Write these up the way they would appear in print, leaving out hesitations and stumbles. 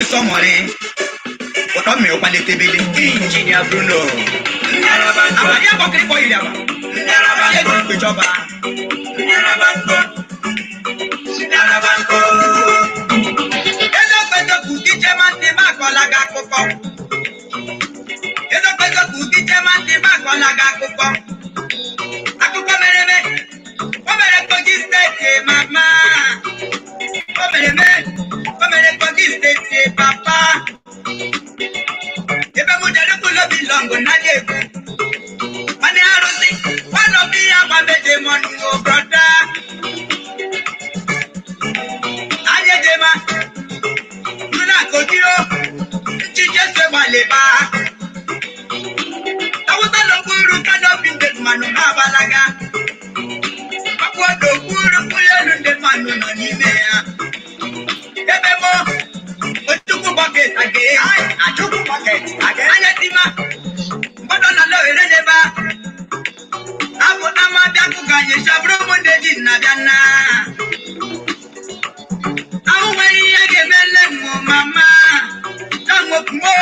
Sọmọrị ụtọ mmiri kwalitebele Injinia Bruno àbàdí àbọ̀kiri kọ ìrì àbà ṣé ìgbèjọba. Ezokwezokwu gị chema ntị m akọla gị akụkọ. Ezokwezokwu gị chema ntị m akọla gị akụkọ. Akụkọ mere eme, o mere Kogi Steeti, mama. O mere eme, o mere Kogi Steeti, papa. Ebe m jere kwulobi lọngụ n'anya egwu. Nwanne arụsị, nwanne obi ya gbabeje mọnụ o brọda. Anyị ejema, nuna Kogi o, nchiche so gbalịba. Awụsa n'okpuru kanopi ndị mmanụ ha agbalaga. Ọkpụ n'okpuru ụlọelu ndị mmanụ nọ n'ime ya. Ebe mụ, Ojukwu bucket aga Achukwu bucket aga anya tima. Mgbọdọ nọ n'ohere n'ebe a. Abụ ama bịa kụka anyị chabụrụ ụmụ ndị ji nna bịa nna. Ahụ nwere ihe ga-emele mmụ mama. Chọnwokmo,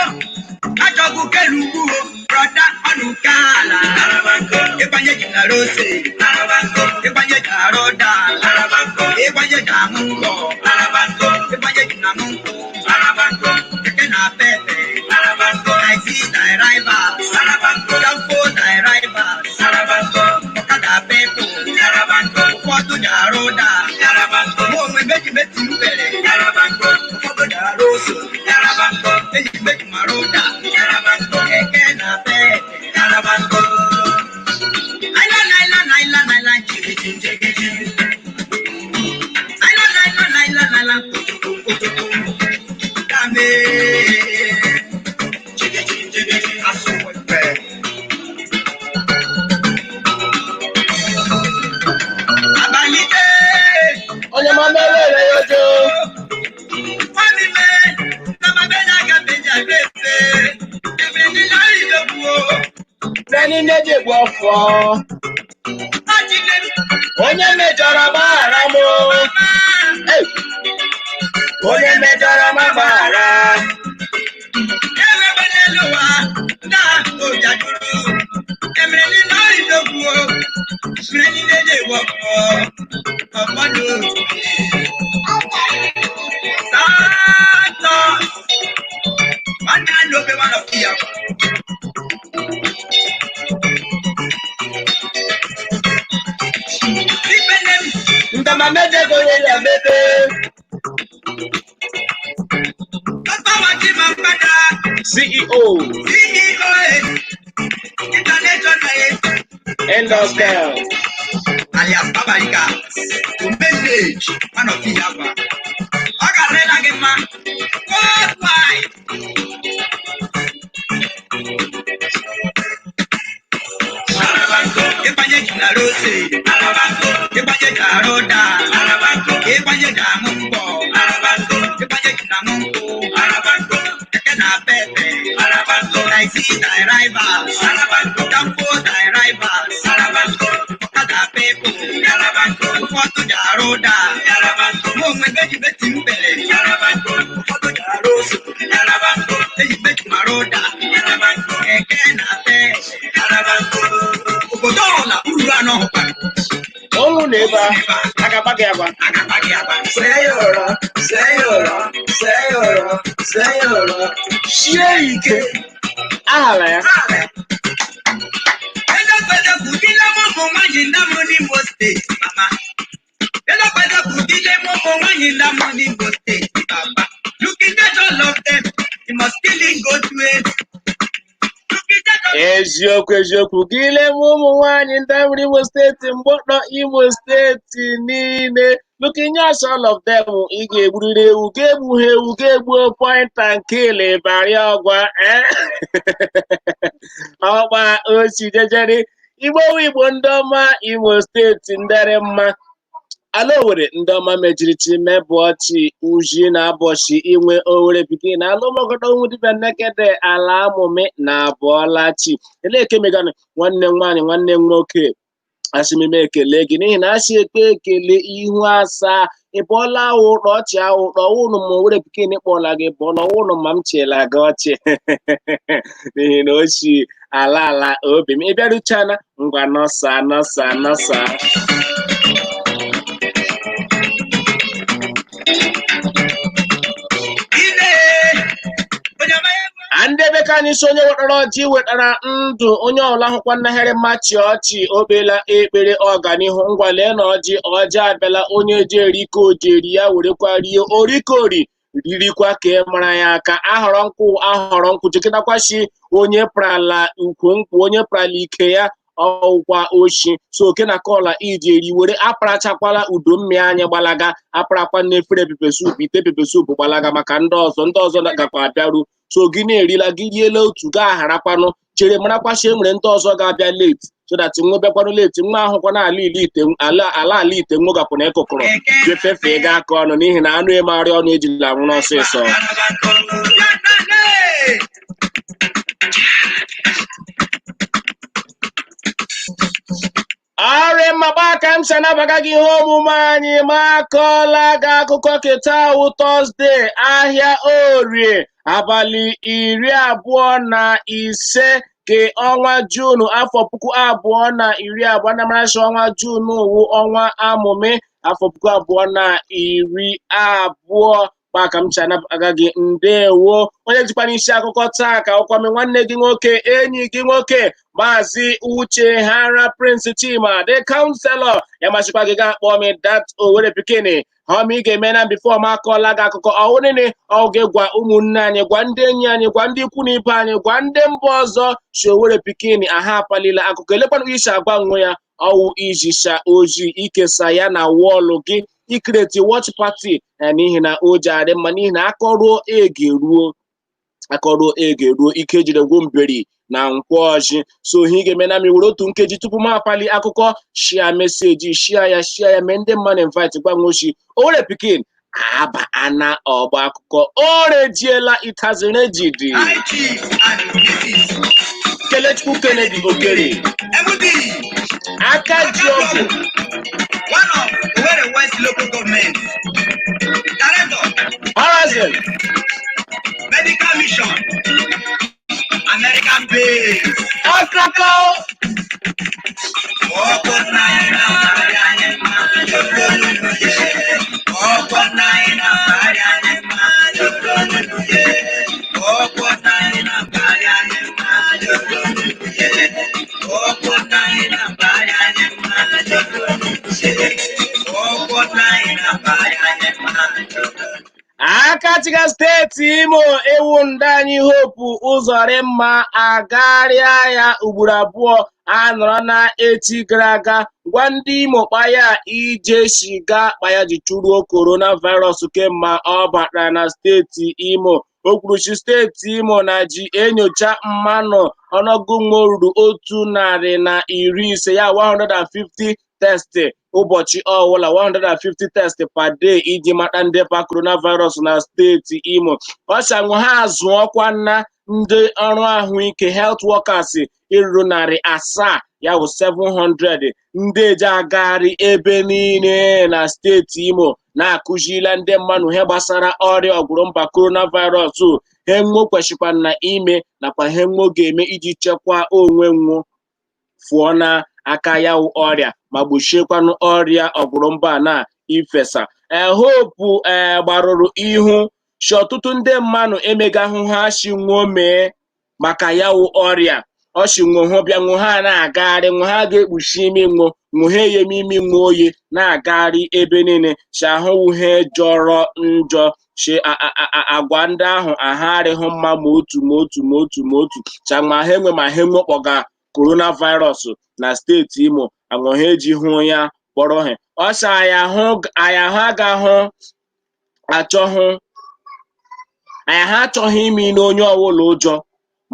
achọgbu kelu ugwu o, brọda ọnụ kala. Ịgbanye ji nara ose, ịgbanye ji arụ ụda, ịgbanye ji aṅụ ngwọ, ịgbanye ji na aṅụ nkwụ, keke na pepe, taxi drivers, danfo drivers, ọkada people, ụfọdụ ji arụ ụda, mụ onwe meji meti mbere, ụfọdụ ji arụ ose, enyi meji mara ụda, keke na pepe. Naila naila naila naila jigiji jigiji. Naila naila naila naila kutuku kutuku. Dame. Jigiji jigiji asuwepe. Abalị ee. Onye ma mere ya ojo. Mami me, nama be na ga be ja be se. Ebe ni la idoku o. Sani nneji bụ ọfọ. Achile Onye mejọrọ gbaghara m o. mama. Hey! Onye mejọrọ m gbaghara. Ndama mejego ya mebe. CEO Endoscan. Alias Babalika, to message one of the Yaba. Ọ ga-arịla gị mma. Worldwide. Ịgbanye ji na rose. Ịgbanye ji arụ ụda. Ịgbanye ji aṅụ mgbọ. Ịgbanye ji na aṅụ nkwụ. Keke na pepe. Taxi drivers. Danfo drivers. Ọkada people. Ụfọdụ ji arụ ụda. Mụ onwe beji beti mbele. Ụfọdụ ji arụ ose. Eji beji mara ụda. Keke na pepe. Obodo ọla uru anọ hụkwara. Ọnwụ na ebe a, a ga-agba gị agba. A ga-agba gị agba. Seyọrọ, seyọrọ, seyọrọ, seyọrọ. Sie ike. Ahala ya. Ezekwezekwu dile m ụmụ nwaanyị ndị mụrụ n'Imo Steeti, mama. Ezekwezekwu dile m ụmụ nwaanyị ndị mụrụ n'Imo Steeti, papa. Looking at all of them, you must kill it go to it. Looking at all. Eziokwu, eziokwu, gị leme ụmụ nwaanyị ndị mụrụ Imo Steeti, mgbọtọ Imo Steeti niile. Looking at all of them, ị ga-egburiri ewu, ga-egbu ha ewu, ga-egbuo point and kill barịa ọgwa. Eh? Ọgba ochi jejere Igbo Igbo ndị ọma Imo Steeti ndere mma. Ala Owere ndị ọma mejiri chi mebụọ chi uji na abọchị inwe Owere pikin na alụmọgọdọ nwudibia nnekede ala amụmị na abụọla chi eleke meganụ nwanne m nwaanyị, nwanne m nwoke, asị m ekele gị n'ihi na asị ekpe ekele ihu asaa. Ị bụọla awụ ụtọ ọchị, awụ ụtọ ọwụnụ ma Owere Pikin kpọọla gị bụọla ọwụnụ ma m chịla gị ọchị, n'ihi na ochi ala ala obi m. Ị bịaruchana, ngwa, nọsa nọsa nọsa. Ine onye ọma ya. Ndị ebe ka anyị si, onye wetara ọjị wetara ndụ, onye ọbụla hụkwa nnagharị mmachi ọchị, o kpeela ekpere ọganihu. Ngwa, lee na ọjị, ọjị abịala. Onye ji erike ojeri ya werekwa rie orikori ririkwa ka ị mara ya aka. Ahọrọ nkwụ, ahọrọ nkwụ jikọtakwashi onye prala ukwu nkwụ, onye prala ike ya ọwụkwa oshi. So oke na kọla iji eri were aparachakwala udo mmịa anyị gbalaga, aparakwa n'efere pepper soup, ite pepper soup gbalaga, maka ndị ọzọ, ndị ọzọ gakwa abịaru. So gị na-erila, gị riela otu, gaa agharakwanụ, chere marakwashi e nwere ndị ọzọ ga-abịa late, so that nwa bịakwanụ late, nwa ahụkwa na ala ili ite ala ala ala ite nwa gakwa na ịkụkụrụ jefefe ga aka ọnụ, n'ihi na anụ emegharị ọnụ ejila nwụrụ ọsịsọ. Ya na ne. Ọrịa mmagba aka m si anabaga gị ihe omume anyị ma akọọla gị akụkọ keta awụ Thursday, ahịa Orie, abalị 25 ke ọnwa Junu, afọ 2020. Na marachi ọnwa Junu wụ ọnwa amụmị, afọ 2020. Kpa m si anabaga gị, ndewo. Onye jikwa n'isi akụkọ taa ka ụkwame nwanne gị nwoke, enyi gị nwoke, Maazị Uche Hara Prince Chima the counselor. Ya masịkwa gị gaa kpọọ m that Owere Pikin. Họm ị ga-eme na before m akọọla gị akụkọ ọwụnịnị ọ gị, gwa ụmụnne anyị, gwa ndị enyi anyị, gwa ndị ikwu na ibe anyị, gwa ndị mba ọzọ si Owere Pikin aha apalila akụkọ. Elekwanụ isi agwa nwe ya ọwụ ijisha oji ikesa ya na wall gị, icreate watch party, n'ihi na o ji adị mma, n'ihi na akọruo ege ruo, akọruo ege ruo, ike jiri gwụ mberi na nkwọ ọjị. So ihe ị ga-eme na m were otu nkeji tupu m apali akụkọ, share message, share ya, share ya, mee ndị mmadụ invite, gwa nwochi Owere Pikin aba ana ọgba akụkọ o rejiela. It has rejidi. High Chief and Mrs. Kelechukwu Kennedy Okere. MD. Aka ji ọgwụ. One of Owerri West Local Government. Director, Horizon Medical Mission, American Base. Ọkaka. Ọkọ náírà ọkọ náírà ọkọ náírà ọkọ náírà ọkọ náírà. Aka steeti Imo ewu ndị anyị Hope Ụzọrịmma agharịa ya ugboro abụọ a nọrọ na echi gara aga gwa ndị Imo kpaya ije shiga kpaya ji chụruo coronavirus kemgbe ọ batara na steeti Imo. O kwuruchi steeti Imo na ji enyocha mmanụ ọnụọgụgụ nwo ruru 150, ya 150 test ụbọchị ọwụla, 150 test per day, iji mata ndepa coronavirus na steeti Imo. Ọchanwụ ha azụọkwa na ndị ọrụ ahụike, health workers, iruru 700, ya bụ 700, ndị eji agagharị ebe niile na steeti Imo na-akụzila ndị mmadụ ihe gbasara ọrịa ọgwụrụmba coronavirus, he nwo kwesịkwa na ime nakwa ihe nwo ga-eme iji chekwaa onwe nwo fụọ na aka ya wụ ọrịa ma gbochiekwanụ ọrịa ọgwụrụmba na ifesa. Hope gbarụrụ ihu si ọtụtụ ndị mmadụ emegahụ ha si nwuo mee maka ya wụ ọrịa. Ọ si nwuo hụ bịa nwuo ha na-agagharị nwuo ha ga-ekpuchi imi nwuo nwuo ha eyem imi nwuo oyi na-agagharị ebe niile, si ahụ ihe jọrọ njọ, si agwa ndị ahụ ahụ arịghị mma ma otu ma otu ma otu ma otu cha ma ha enwe ma ha enwekpọga coronavirus na steeti Imo anwụ ha eji hụ ya kpọrọ ha. Ọ sị anyị ahụ agahụ achọhụ anyị ha achọghị ime n'onye ọbụla ụjọ,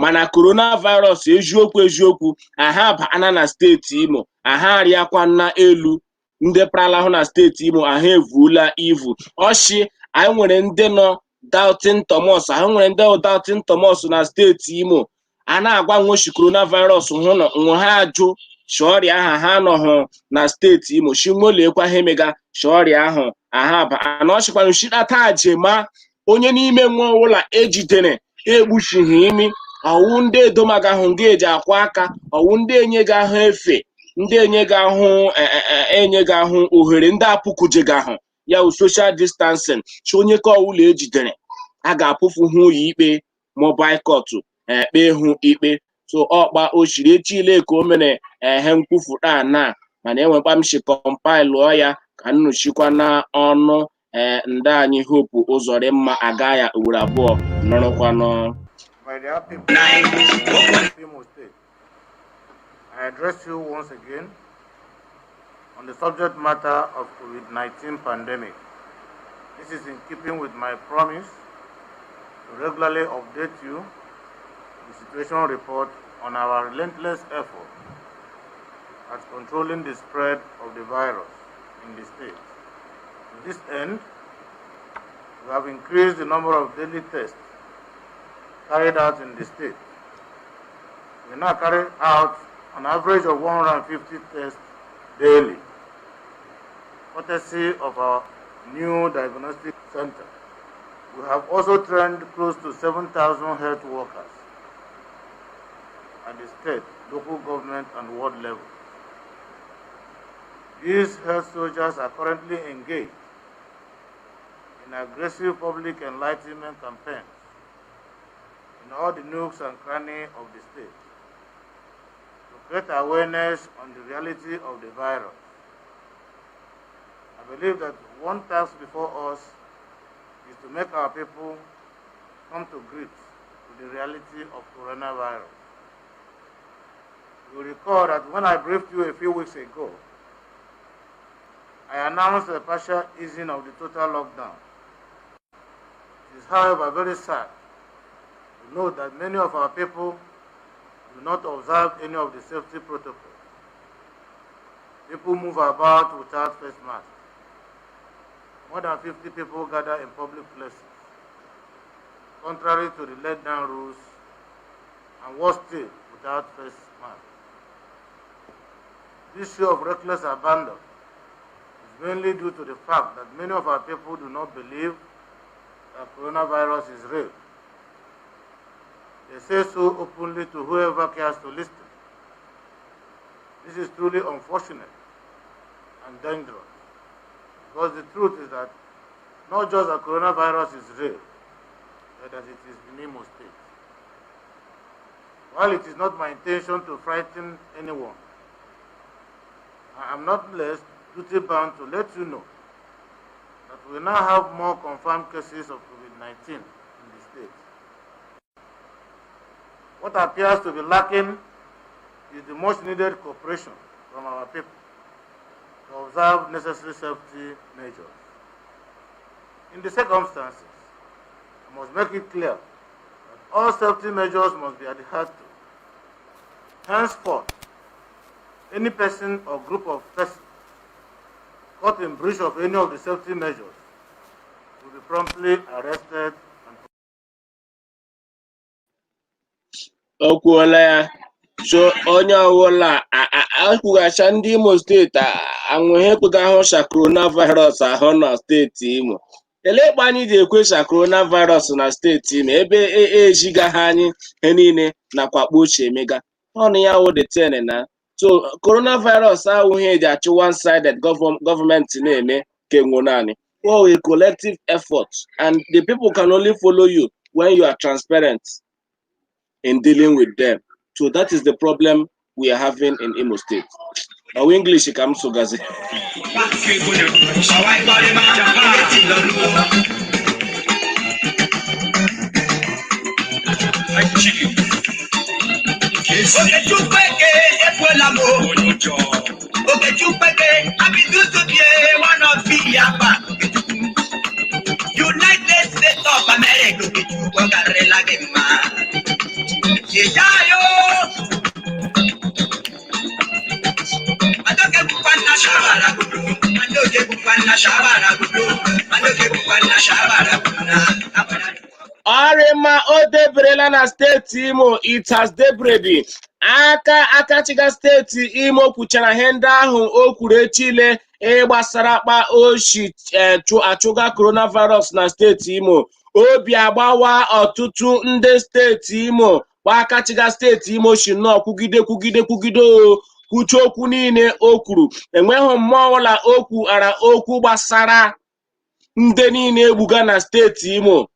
mana coronavirus eziokwu eziokwu aha abana na steeti Imo, aha arịakwa na elu ndị pralahụ na steeti Imo ahụ evuola ivu. Ọchị anyị nwere ndị nọ doubting Thomas, anyị nwere ndị doubting Thomas na steeti Imo a na-agwa nwochi coronavirus hụ na nwe ha ajụ. Shi ọrịa ahụ ha anọghị na steeti Imo, shi nwoliekwa ha emega shi ọrịa ahụ aha ba ana. Ọ chịkwanụ shidata jema onye n'ime nwa ọbụla ejidere egbuchighị imi, ọwụ ndị edomaga ahụ nga eji akwa aka, ọwụ ndị enye gị ahụ efe, ndị enye gị ahụ enye gị ahụ ohere, ndị apụkuje gị ahụ ya wụ social distancing. Chi onye ka ọwụla ejidere, a ga-apụfu hụ ya ikpe mobile court ekpe hụ ikpe. So ọkpa o shiri echile ka o mere ehe nkwufụta na mana enwekwa m shi compile ya ka nnuchikwa na ọnụ ee ndị anyị. Hope Ụzọrịmma aga ya ugboro abụọ nọrọkwanụ. My dear people of Imo State, I address you once again on the subject matter of COVID-19 pandemic. This is in keeping with my promise to regularly update you the situation report on our relentless effort at controlling the spread of the virus in the state. To this end, we have increased the number of daily tests carried out in the state. We now carry out an average of 150 tests daily, courtesy of our new diagnostic center. We have also trained close to 7,000 health workers at the state, local government, and ward level. These health soldiers are currently engaged in aggressive public enlightenment campaigns in all the nooks and crannies of the state to create awareness on the reality of the virus. I believe that one task before us is to make our people come to grips with the reality of coronavirus. You recall that when I briefed you a few weeks ago, I announced a partial easing of the total lockdown. It is, however, very sad to note that many of our people do not observe any of the safety protocols. People move about without face masks. More than 50 people gather in public places, contrary to the laid down rules, and worse still, without face masks. This show of reckless abandon is mainly due to the fact that many of our people do not believe that coronavirus is real. They say so openly to whoever cares to listen. This is truly unfortunate and dangerous, because the truth is that not just that coronavirus is real, but that it is in Imo State. While it is not my intention to frighten anyone, I am not less duty bound to let you know that we now have more confirmed cases of COVID-19 in the state. What appears to be lacking is the much needed cooperation from our people to observe necessary safety measures. In the circumstances, I must make it clear that all safety measures must be adhered to. Henceforth, any person or group of persons caught in breach of any of the safety measures will be promptly arrested and O kwuola ya. So onye ọbụla akwughacha ndị Imo Steeti anwụ ha ekweghị ahụ sha coronavirus ahụ na steeti Imo. Elekpa anyị ji ekwesha coronavirus na steeti Imo ebe ejigaghị anyị ihe niile nakwa kpochie emega ọnụ ya wụ the ten na. So coronavirus awụghị eji achụ one sided gọọmenti na-eme kenwo naanị. Well, a collective effort, and the people can only follow you when you are transparent in dealing with them. So that is the problem we are having in Imo State. Our English ka m sụgazi. Àwa ìkọlẹ̀ máa ń lọ lọ́wọ́. Okechukweke ekwela m o. Okechukweke abidudu bie one of the Yaba Okechukwu. United States of America, Okechukwu, ọ garịla gị mma. Ìjáyò. Adoke bukwa nna shabara gudu. Adoke bukwa nna shabara gudu. Adoke bukwa nna shabara gudu na. Ọrị. Ọrịma o deberela na steeti Imo. It has debered. Aka akachiga steeti Imo kwuchara ihe ndị ahụ o kwuru echile ịgbasara kpa oshi achụga coronavirus na steeti Imo. Obi agbawa ọtụtụ ndị steeti Imo kpa akachiga steeti Imo si nnọọ kwugide kwugide kwugide o kwuche okwu niile o kwuru. Enweghị mmụọ ọbụla o kwuara okwu gbasara ndị niile egbuga na steeti Imo.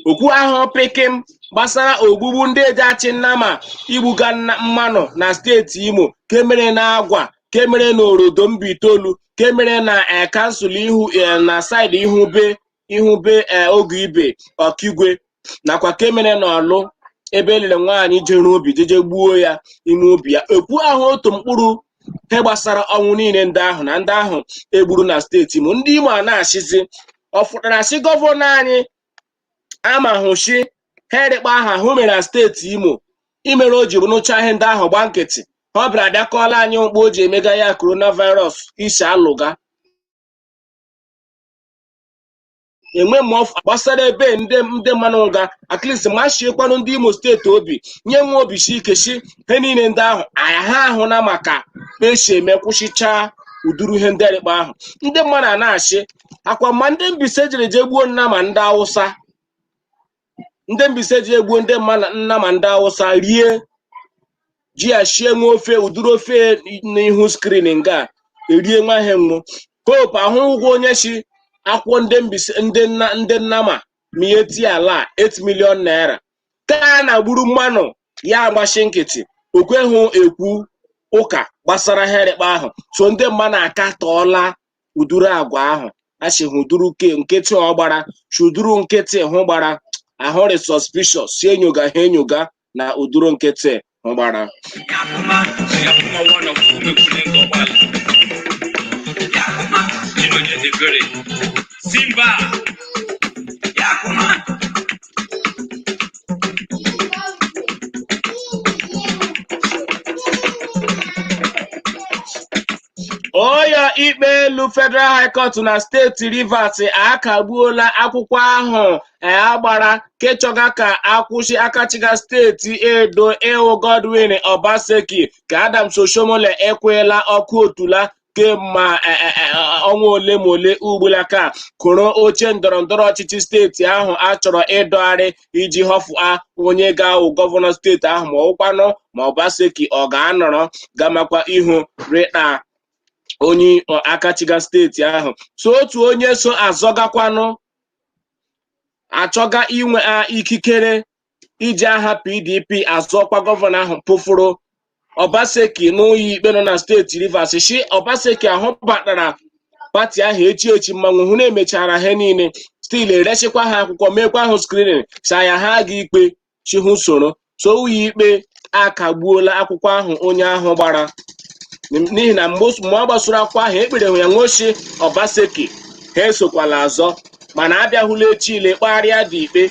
Okwu ahụ pikim gbasara ogbugbu ndị eji achị nnama igbuga mmanụ na steeti Imo, kemere na Agwa, kemere na Orodo Mbaitolu, kemere na council ihu na side ihube ihube oge ibe Ọkigwe, nakwa kemere na Ọlụ ebe elere nwaanyị jere ubi jeje gbuo ya ime ubi ya. Ekwu ahụ otu mkpụrụ ihe gbasara ọnwụ niile ndị ahụ na ndị ahụ egburu na steeti Imo. Ndị Imo a na-achịzi ọ fụtara sị gọvanọ anyị amahụchi ha erikpa aha hụ mere na steeti Imo imere o ji nụcha ihe ndị ahụ gba nkịtị. Ọ bịara bịakọọla anyị mkpu o ji emega ya coronavirus isi alụga enwe m gbasara ebe ndị mmanụ nga at least mashiekwanụ ndị Imo steeti obi nye nwe obi si ike si ihe niile ndị ahụ ha ahụ na maka esi eme kwụsịchaa ụdịrị ihe ndị erikpa ahụ. Ndị mmadụ a na-achị akwa ma ndị Mbaise jere jee gbuo nna ma ndị Awụsa, ndị Mbaise ji egbuo ndị mmadụ nna ma ndị Awụsa rie ji ya shie nwa ofe ụdịrị ofe n'ihu screen nga erie nwa ihe nwụ. Hope ahụ ụgwọ onye si akwụkwọ ndị Mbaise ndị nna ndị nnama ma ihe tie ala 8 million naira ka a na-agburu mmanụ ya agbachi nkịtị okweghị ekwu ụka gbasara herikpa ahụ. So ndị mmadụ akatọọla ụdịrị agwa ahụ achịghị ụdịrị nkịtị ọ gbara chi ụdịrị nkịtị hụ gbara ahụrị suspicious si enyoga ha enyoga na ụdịrị nkịtị hụ gbara. Yakuma one of Umekunengobala. Chinonye Simba. Yakuma. Ụlọ ikpe elu Federal High Court na steeti Rivers akagbuola akwụkwọ ahụ agbara kechọga ka akwụsị akachiga steeti Edo ịwụ Godwin Obaseki ka Adams Oshiomhole ekwela ọkụ otula kemgbe ọnwa ole ma ole ugbula ka kụrụ oche ndọrọ ndọrọ ọchịchị steeti ahụ a chọrọ ịdọgharị iji họfụa onye ga-awụ gọvanọ steeti ahụ ma ọwụkwanụ ma Obaseki ọ ga-anọrọ gamakwa ihu rịta onye akachiga steeti ahụ. So otu onye so azọgakwanụ achọga inwe ikikere iji aha PDP azọkwa gọvanọ ahụ pụfụrụ Obaseki n'ụlọ ikpe nọ na steeti Rivers shi Obaseki ahụ batara pati ahụ echi echi mmanwụ hụ na-emechara ha niile still erechikwa ha akwụkwọ meekwa ahụ screening sa ya ha aga ikpe chi hụ soro. So ụlọ ikpe akagbuola akwụkwọ ahụ onye ahụ gbara n'ihi na mgbe ọ gbasoro akwụkwọ ahụ ekpere hụ ya nwochi Obaseki ha esokwala azọ mana abịahụla echi ile kpagharịa dị ikpe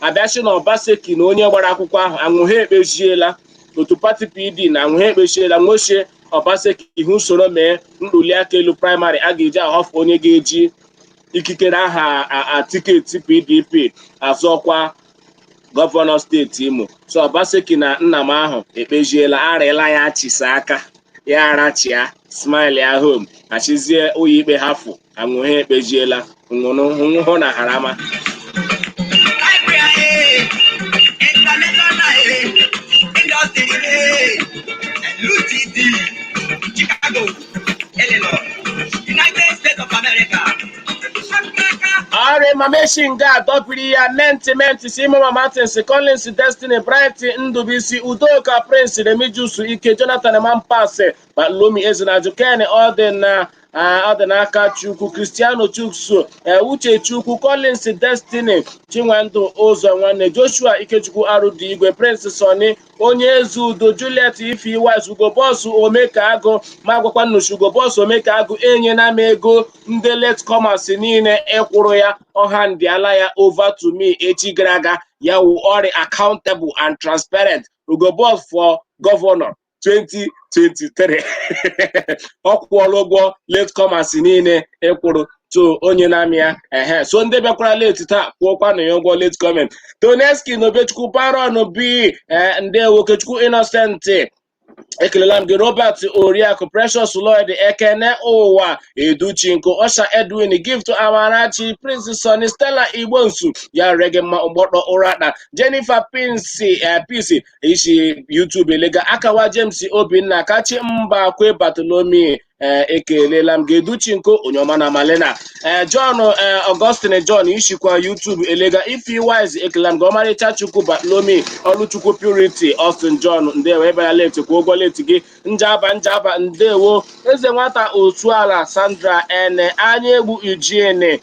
abịachi na Obaseki na onye gbara akwụkwọ ahụ anwụ ha ekpeziela otu pati PD na anwụ ha ekpeziela nwochie Obaseki ihe usoro mee ntuli aka elu praịmarị a ga-eji ahọfụ onye ga-eji ikikere aha tiketi PDP azọkwa gọvanọ steeti Imo. So Obaseki na nna m ahụ ekpeziela arịla ya chisa aka ya arachia smile ya home achizie ụlọ ikpe hafụ anwụ ha ekpeziela nwụrụ hụ na harama. International Industry, LUTD, Chicago, Illinois, United States of America. Ọrịa Mama nga adọbiri ya menti menti si Mama Martins Collins Destiny Bright Ndubuisi Udoka Prince Remigius Ike Jonathan Mampas Lomi Ezenaju Ken Ọdịnaka Chukwu Cristiano Chuks Uche Chukwu Collins Destiny Chinwendu Ụzọ Nwanne Joshua Ikechukwu Arụdị Igwe Prince Sonny Onye Eze Udo Juliet Ifi Wise Ugo Bọsụ Omeka Agụ ma gwakwa nnụchi Ugo Bọsụ Omeka Agụ enyena m ego ndị late comers niile ịkwụrụ ya ọha ndịala ya over to me echi gara aga ya wụ ọrị accountable and transparent. Ugo Bọs for governor 2023 ọ kwụọla ụgwọ late comers niile ịkwụrụ. So onye na-amị ya ehe. So ndị bịakwara late taa, kwụọkwanụ ya ụgwọ late comment. Toneski na Obechukwu Baron B, ee, ndewo. Okechukwu Innocent, ekelela m gị. Robert Oriakụ, Precious Lloyd, Ekene Ụwa, Educhinko, Osha Edwin, Gift Amarachi, Prince Sonny, Stella Igbonsu, ya rege mma. Mgbọtọ Ụrata, Jennifer Pinsi, Peace isi YouTube elega Akawa, James Obinna, Kachi Mbakwe, Bartolomi, ekelela m gị. Educhinko onye ọma na Malena, John, Augustine John ishikwa YouTube elega. Ifi Wise, ekelela m gị. Ọmarịcha Chukwu Bartolomi, Ọlụchukwu Purity, Austin John, ndewo. Ebe late, kwụọ ụgwọ late gị. Njaba Njaba, ndewo. Eze Nwata Otuala, Sandra Ene, Anya Egbu, Eugene,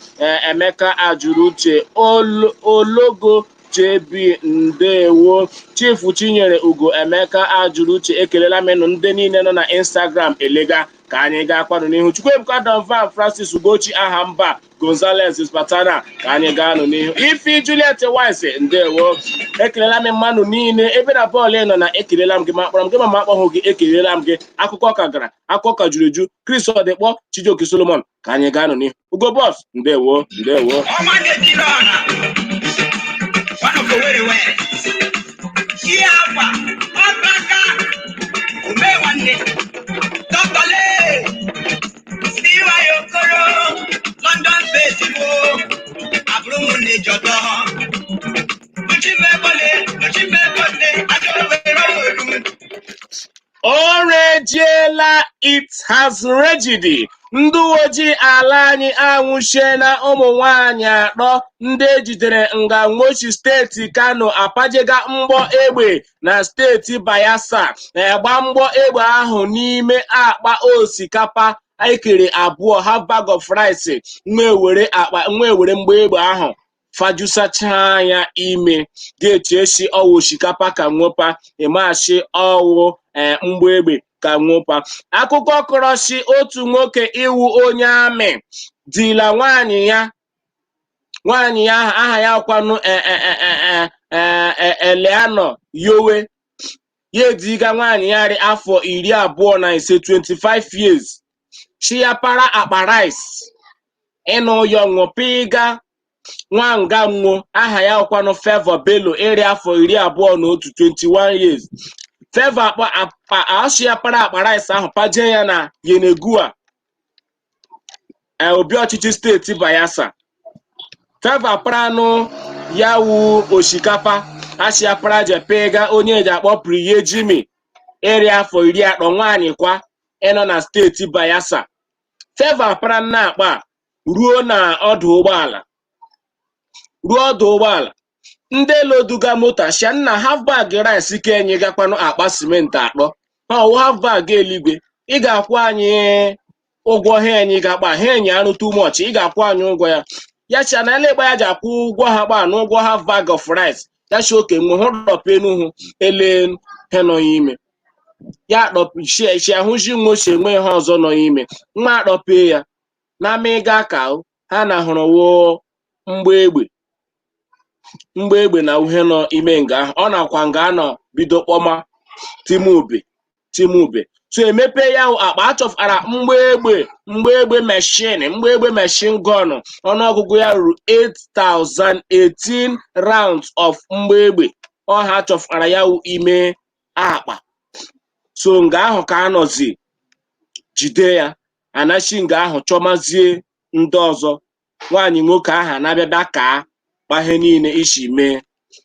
Emeka Ajụrụ Uche, Ologo JB, ndewo. Chief Chinyere Ugo, Emeka Ajụrụ Uche, ekelela m ịnụ. Ndị niile nọ na Instagram elega, ka anyị gaa kwanụ n'ihu. Chukwuebuka Donvan, Francis Ugochi, aha mba Gonzales Spatana, ka anyị gaa nụ n'ihu. Ifi Juliet Wise, ndewo. Ekelela m mmadụ niile ebe na bọọlụ nọ na. Ekelela m gị, ma akpọrọ m gị, ma ma akpọghị gị, ekelela m gị. Akụkọ ka gara, akụkọ ka juru eju. Chris Ọdịkpọ, Chijioke Solomon, ka anyị gaa nụ n'ihu. Ugo Bọs, ndewo, ndewo. Ọnwa na-etiri ọha, one of Owerri West, ihe akwa ọgbaka ome nwanne Dr. Lee CY Okoro, London base bụ abụrụ m n'Ijọtọ Uchimebole Uchimebole Ajọwere Olu. O rejiela, it has regidi. Ndị uwe ojii ala anyị anwụchiela ụmụ nwanyị atọ ndị ejidere nga Moshi, steeti Kano, apajega mgbọ egbe na steeti Bayelsa. Egba mgbọ egbe ahụ n'ime akpa osikapa ekere abụọ, half bag of rice. Nwa ewere akpa, nwa ewere mgbọ egbe ahụ fajusacha ya ime, ga-eche esi ọwụ osikapa ka nwopa ịmachi ọwụ mgbọ egbe ka nwopa. Akụkọ kọrọsi otu nwoke iwu onye amị dila nwaanyị ya, nwaanyị ya aha ya kwanụ Eleanor Yowe. Ya ediga nwaanyị ya rị afọ 25, 25 years, chi ya para akpa rice ịnụ ya ṅụpiga nwanga nwo aha ya kwanụ Favour Bello, iri afọ 21, 21 years. Favour akpa akpa asị ya para akpa rice ahụ paje ya na Yenagoa, obi ọchịchị steeti Bayelsa. Favour paranụ ya wu osikapa asị ya para jepega onye eji akpọ Priye Jimmy, iri afọ 30, nwaanyị kwa ịnọ na steeti Bayelsa. Favour para nna akpa a ruo na ọdụ ụgbọala, ruo ọdụ ụgbọala, ndị loduga moto shia nna half bag rice ka enyi gakwanụ akpa simenti atọ ha ọwụ half bag eluigwe. Ị ga-akwụ anyị ụgwọ ha enyi ga-akpa ha enyi arụ too much, ị ga-akwụ anyị ụgwọ ya. Ya chia na ele ya ji akwụ ụgwọ ha gba n'ụgwọ half bag of rice. Ya chi oke nwe hụ dọpụ enuhu ele he nọ ya ime ya dọpụ shi ahụzi nwe ochie enwe ha ọzọ nọ ya ime nwa akpọpee ya na ama ịga ka ha na hụrụ wụ mgbọ egbe, mgbọ egbe na uhe nọ ime nga ahụ. Ọ nakwa nga anọ bido kpọma timube timube. So emepe ya hụ akpa, achọfara mgbọ egbe, mgbọ egbe machine, mgbọ egbe machine gun. Ọnụọgụgụ ya ruru 8018 rounds of mgbọ egbe ọha achọfara ya wụ ime akpa. So nga ahụ ka anọzi jide ya, anachi nga ahụ chọmazie ndị ọzọ. Nwaanyị nwoke ahụ anabịa bịa kaa kpahe niile isi mee.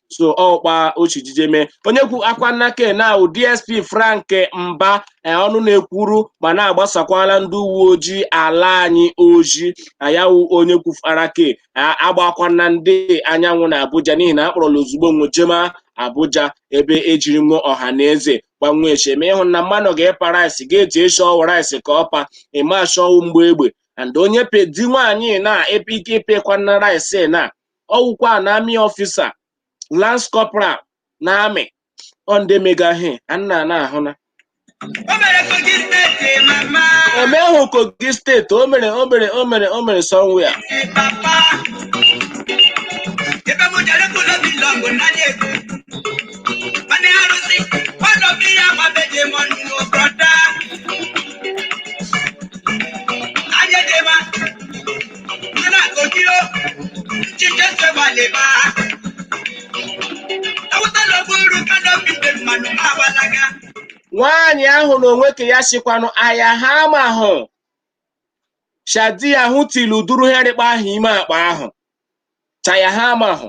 So ọkpa ochijije mee onye kwu akwa nnake na DSP Frank Mba, ọnụ na-ekwuru ma na-agbasakwala ndị uwe ojii ala anyị oji ayawu onye kwufara ke agbakwana ndị anyanwụ na Abuja, n'ihi na akpọrọla ozugbo nwojema Abuja ebe ejiri nwe ọha na eze gbanwee echeme ịhụ na mmanụ ga-ịpa rice ga-eji eshi ọwụ rice ka ọpa ịmashi ọwụ mgbe egbe and onye pe di nwaanyị na ike ịpịkwana rice na ọwụkwa na army officer, lance corporal na amị ọ ndị mega he anna na ahụ na. O mere Kogi Steeti, mama. Omeghụ Kogi Steeti, o mere, o mere, o mere, o mere somewhere. Papa. Ebe mo jere kúló mi lọ́ngù náà èkó. Wọ́n ní arúsí, wọ́n lọ bí àwọn abẹ́jẹ́ mọ́nu brọ́dá. Ayédèmá. Mmanụ agbalaga. Nwaanyị ahụ na onwe ka ya shikwanụ aya ha amahụ shadi ya hụ tilu duru herịkpa ahụ ime akpa ahụ chaya ha amahụ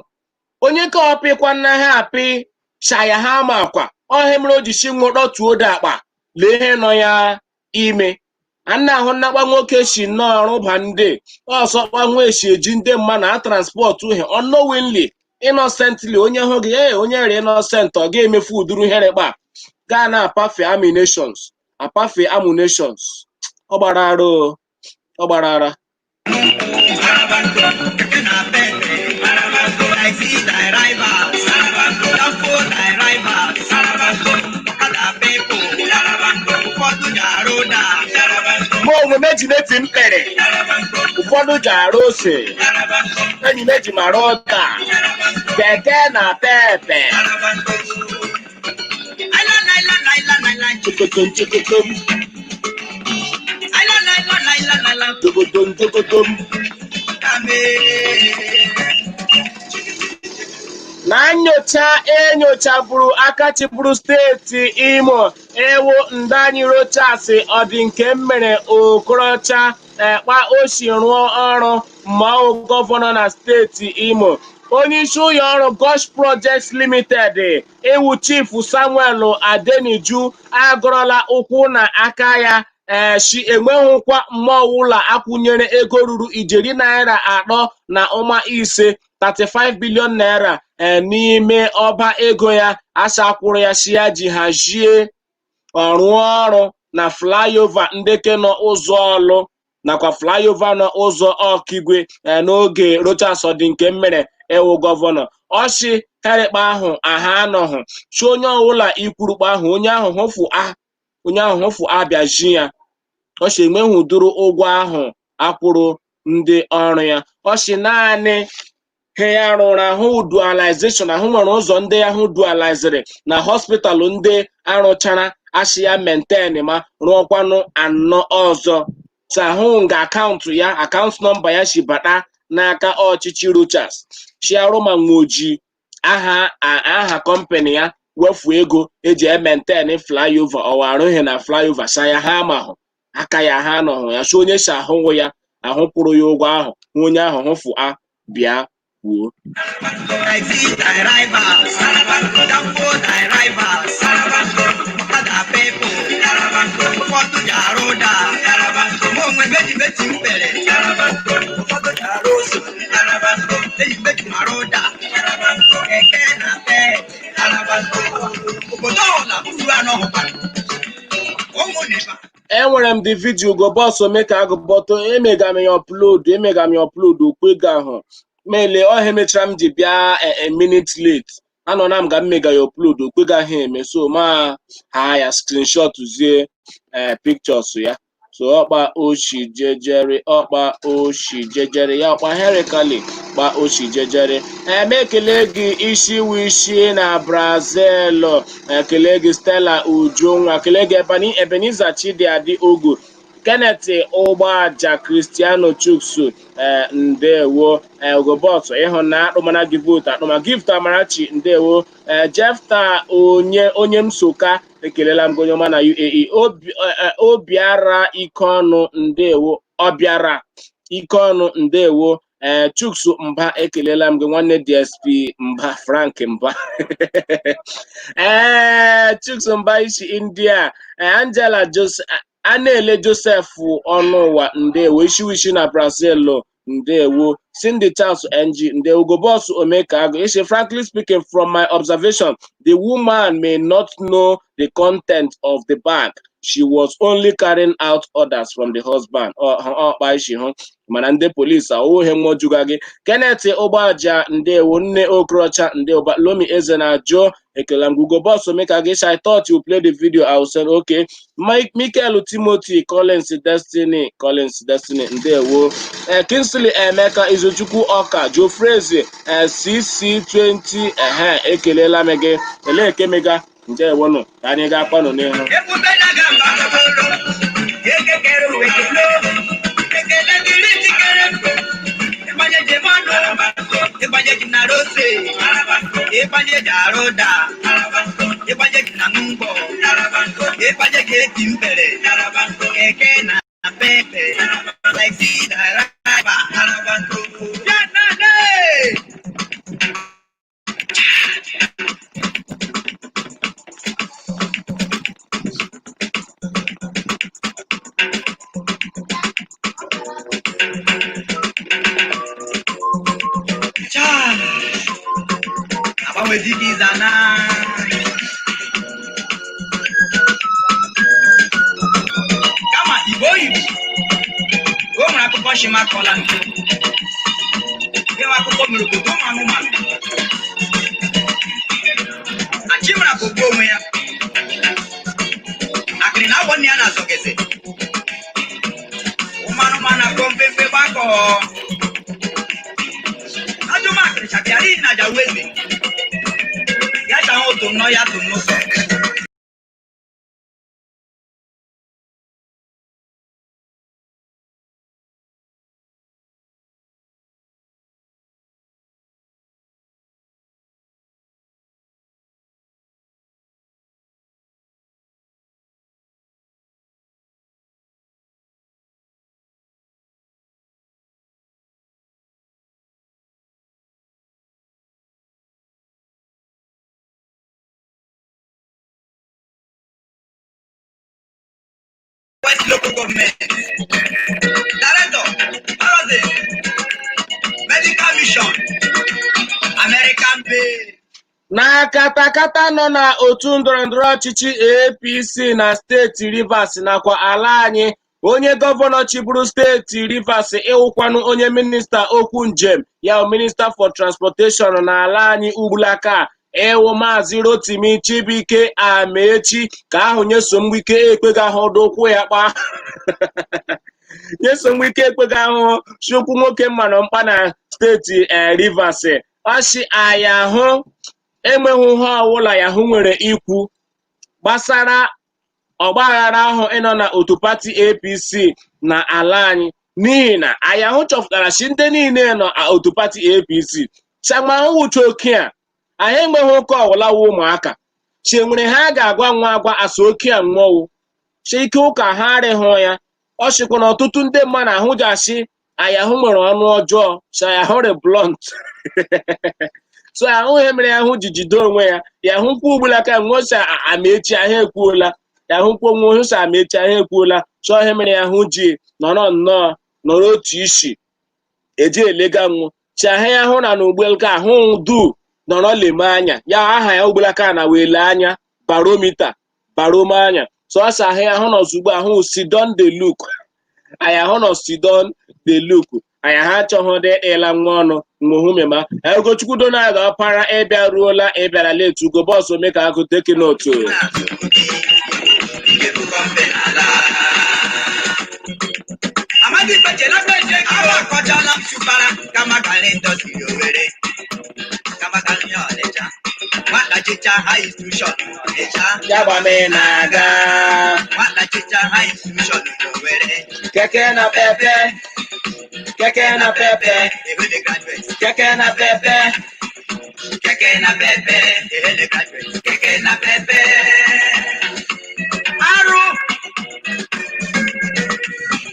onye ka ọpịkwa nna ha apị shaya ha amakwa ọhịa mere o ji shi nwụ dọtuo dị akpa lee ihe nọ ya ime. Anna ahụ nnakpa nwoke si nnọọ rụba ndị ọsọkpa nwa esi eji ndị mma na transport uhie unknowingly, innocently. Onye hụ gị, ee, onye re innocent, ọ ga-emefu uduru herịkpa gaa na apafe ammunitions, apafe ammunitions. Ọ gbara ara o, ọ gbara ara. Keke na pepe, taxi drivers, danfo drivers, ọkada people, ụfọdụ ji arụ ụda. Mụ onwe m eji meti mkpere, ụfọdụ ji arụ ose, enyi m eji mara ụda keke na pepe. Aila, laila, laila, laila, Chokotom chokotom. Aila, laila, laila, laila, Jokotom jokotom. Kame. Na nyocha enyochaburu aka chịburu steeti Imo ewu Ndanyi Rochas ọ dị nke mere Okorocha ekpa o si rụọ ọrụ mmanwụ gọvanọ na steeti Imo. Onyeisi ụlọ ọrụ Gosh Projects Limited ewu Chief Samuel Adeniju agọrọla ụkwụ na aka ya shi enweghịkwa mmụọ ụlọ akwụnyere ego ruru ijeri naira 3.5, 35 billion naira, n'ime ọba ego ya asakwụrụ ya si ya ji hazie ọrụọ ọrụ na flyover ndeke nọ ụzọ ọlụ nakwa flyover nọ ụzọ Ọkigwe n'oge Rochas dị nke mere ewu gọvanọ. Ọchị herikpa ahụ aha anọghị chi onye ọbụla ikwurukpa ahụ, onye ahụ hụfụ a, onye ahụ hụfụ abịaji ya. Ọchị enweghị ụdịrị ụgwọ ahụ akwụrụ ndị ọrụ ya. Ọchị naanị he ya rụrụ ahụ dualization ahụ nwere ụzọ ndị ahụ dualiziri na hospital ndị arụchara asị ya maintain ma rụọkwanụ anọ ọzọ so ahụ nga akaụntụ ya, akaụntụ nọmba ya si bata n'aka ọchịchị Rochas Chiaroma nwoji aha aha kọmpanị ya wefu ego eji e-maintain flyover ọwa arụghị na flyover sa ya ha amahụ aka ya ha anọghị ya si onye si ahụhụ ya ahụ kwụrụ ya ụgwọ ahụ hụ onye ahụ hụfụ a bịa kwuo. Taxi drivers, danfo drivers, ọkada people, ụfọdụ ji arụ ụda. Mụ onwe m eji meti mkpere, ụfọdụ ji arụ ose, eji meti mara ụda, keke na pete, obodo ọla uru anọ hụkwara. Ụmụ nịba. Enwere m the video go bọs ome ka agụbọtọ emega m ya upload, emega m ya upload okwego ahụ mele ọhịa mechara m ji bịa a minute late. Anọ na m ga mmega ya upload okwego ahụ eme so ma ha ya screenshot zie pictures ya so ọkpa oshi jejere, ọkpa oshi jejere ya, ọkpa herikali kpa oshi jejere. Eme ekele gị isi wishi na Brazil, ekele gị Stella Ujunwa, ekele gị Ebenezer Chidiadị Ogu, Kenneth Ụgbọaja, Cristiano Chuksu, ndewo. Ugobot ịhụ na akpụmana gị vote akpụma Gift Amarachi, ndewo. Jefta onye onye m soka, ekelela m gị onye ọma na UAE. Obiara Ikeọnụ, ndewo. Ọbịara Ikeọnụ, ndewo. Chuksu Mba, ekelela m gị nwanne DSP Mba, Frank Mba, Chuksu Mba isi India. Angela Joseph a na-ele Joseph ọnụụwa, ndewo. Ishiwishi na Brazil, ndewo. Cindy Charles NG, ndewo. Gobos Omekago isi, "Frankly speaking, from my observation, the woman may not know the content of the bag. She was only carrying out orders from the husband." Ọkpa isi hụ mana ndị polisi awụghị mmụọ gị. Kenneth Ụgbọaja, ndewo. Nne Okorocha, ndewo. Lomi Eze na Joe, ekele m. Google Boss Omeka gị, "I thought you play the video." I will send. Okay. Mike Michael Timothy Collins Destiny, Collins Destiny, ndewo. Kingsley Emeka Izuchukwu Ọka Jofrezi CC20, ehe, ekelela m gị. Elee ekemega, ndewonụ, ka anyị ga-akpanụ n'ihu. Ebube na-aga mba tọtọrọ, ekekere uwe kelo, ekele dịrị jikere, ịgbanye ji mmanụ, ịgbanye ji nara ose, ịgbanye ji arụ ụda, Ịgbanye gị na ngwọ, ịgbanye gị eti mbere, keke na pepe, taxi driver. Ya na ne! Chaa! Agbanwezi gị zana. Kama Igbo Igbo, o nwere akụkọ shimakọla nke ịnwe akụkọ mere obodo ụmụ anụmanụ. Achịmara bụ ogbu onwe ya. Akịrị na awọ nne ya na-azọgeze. Ụmụ anụmanụ akọ mfemfe gbakọ. Ajụmakịrị chapịara ihi na jaweze. Ya chahụ otu nnọọ ya tụ n'ụzọ. West Local Government. Director, Harrison, Medical Mission, American Bay. Na katakata nọ na otu ndọrọndọrọ ọchịchị APC na steeti Rivers nakwa ala anyị, onye gọvanọ chịburu steeti Rivers ịwụkwanụ onye minista okwu njem ya, Minister for Transportation n'ala anyị ugbulaka, ịwụ Maazị Rotimi Chibuike Amaechi, ka ahụ Nyesom Wike ekpega ahụ ụkwụ ya kpa Nyesom Wike ekpega ahụ chukwu nwoke mmanụ mkpa na steeti Rivers. Ọchị ayahụ enweghị ihe ọwụla yahụ nwere ikwu gbasara ọgbaghara ahụ ịnọ na otu pati APC na ala anyị, n'ihi na ayahụ chọpụtara si ndị niile nọ otu pati APC chamahụwucha oke a anyị enweghị ụka ọwụla wụ ụmụaka chi nwere ha ga-agwa nwa agwa asa oke a mmọnwụ chi ike ụka ha arịghị ya. Ọ sịkwa na ọtụtụ ndị mmadụ ahụjasị ayahụ nwere ọnụ ọjọọ, si ayahụ re blunt, so ahụ ihe mere ahụ ji jide onwe ya. Ya hụkwa ugbula ka nwosa Amaechi ahụ ekwuola, ya hụkwa onwe hụsa Amaechi ahụ ekwuola, so ihe mere ya hụ ji nọrọ nnọọ nọrọ otu isi eji elega nwụ chi ahụ ya hụ na n'ugbelka ahụ du nọrọ leme anya ya aha ya ugbelaka na wee lee anya baromita baroma anya sọsọ ahụ ya hụ nọ ozugbo ahụ sidon dey look anya hụ nọ sidon dey look anya ha achọghị dị ịla nwa ọnụ nwohumema. Ugochukwu Donald Ọpara ịbịaruola, ịbịara late. Ugo bọs ome ka agụ teki n'otu. Amadi Kpeche na Kpeche, awa akọchala m sụpara kama kali ndọsiri Owere, kama kali Ọnịcha, nwata chicha high institution Ọnịcha. Ya gbame na-aga. Nwata chicha high institution Owere. Keke na pepe, keke na pepe. Ehele graduate. Keke na pepe. Keke na pepe, ehele graduate, keke na pepe. Arụ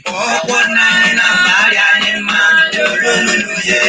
ọkwọ nanyị na mbari anyị mma lololuye,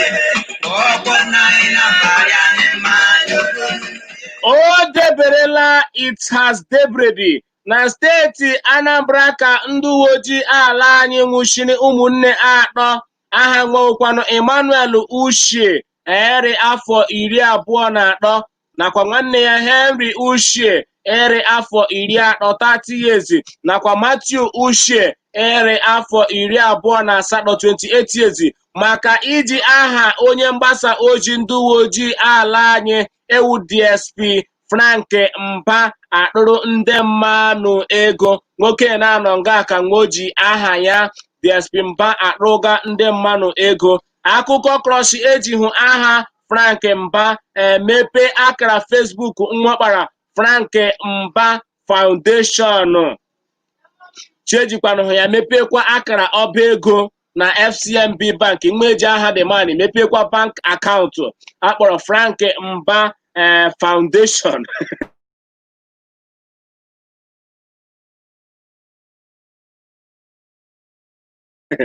ọkwọ nanyị na mbari anyị mma lololuye. O deberela, it has debredi na steeti Anambra ka ndị uwe ojii ala anyị nwụchiri ụmụnne atọ aha nwekwanụ Emmanuel Ushie eri afọ 23 nakwa nwanne ya Henry Ushie eri afọ 30, 30 years, nakwa Matthew Ushie eri afọ 28, 28 years, maka iji aha onye mgbasa ozi ndị uwe ojii ala anyị ewu DSP Frank Mba akpụrụ ndị mmanụ ego. Nwoke na-anọ nga ka nwoji aha ya DSP Mba akpụrụga ndị mmanụ ego. Akụkọ krọsh eji hụ aha Frank Mba emepe akara Facebook nwakpara Frank Mba Foundation, chejikwanụ ya mepekwa akara ọba ego na FCMB Bank nweji aha the man mepekwa bank akaụntụ akpọrọ Frank Mba Foundation.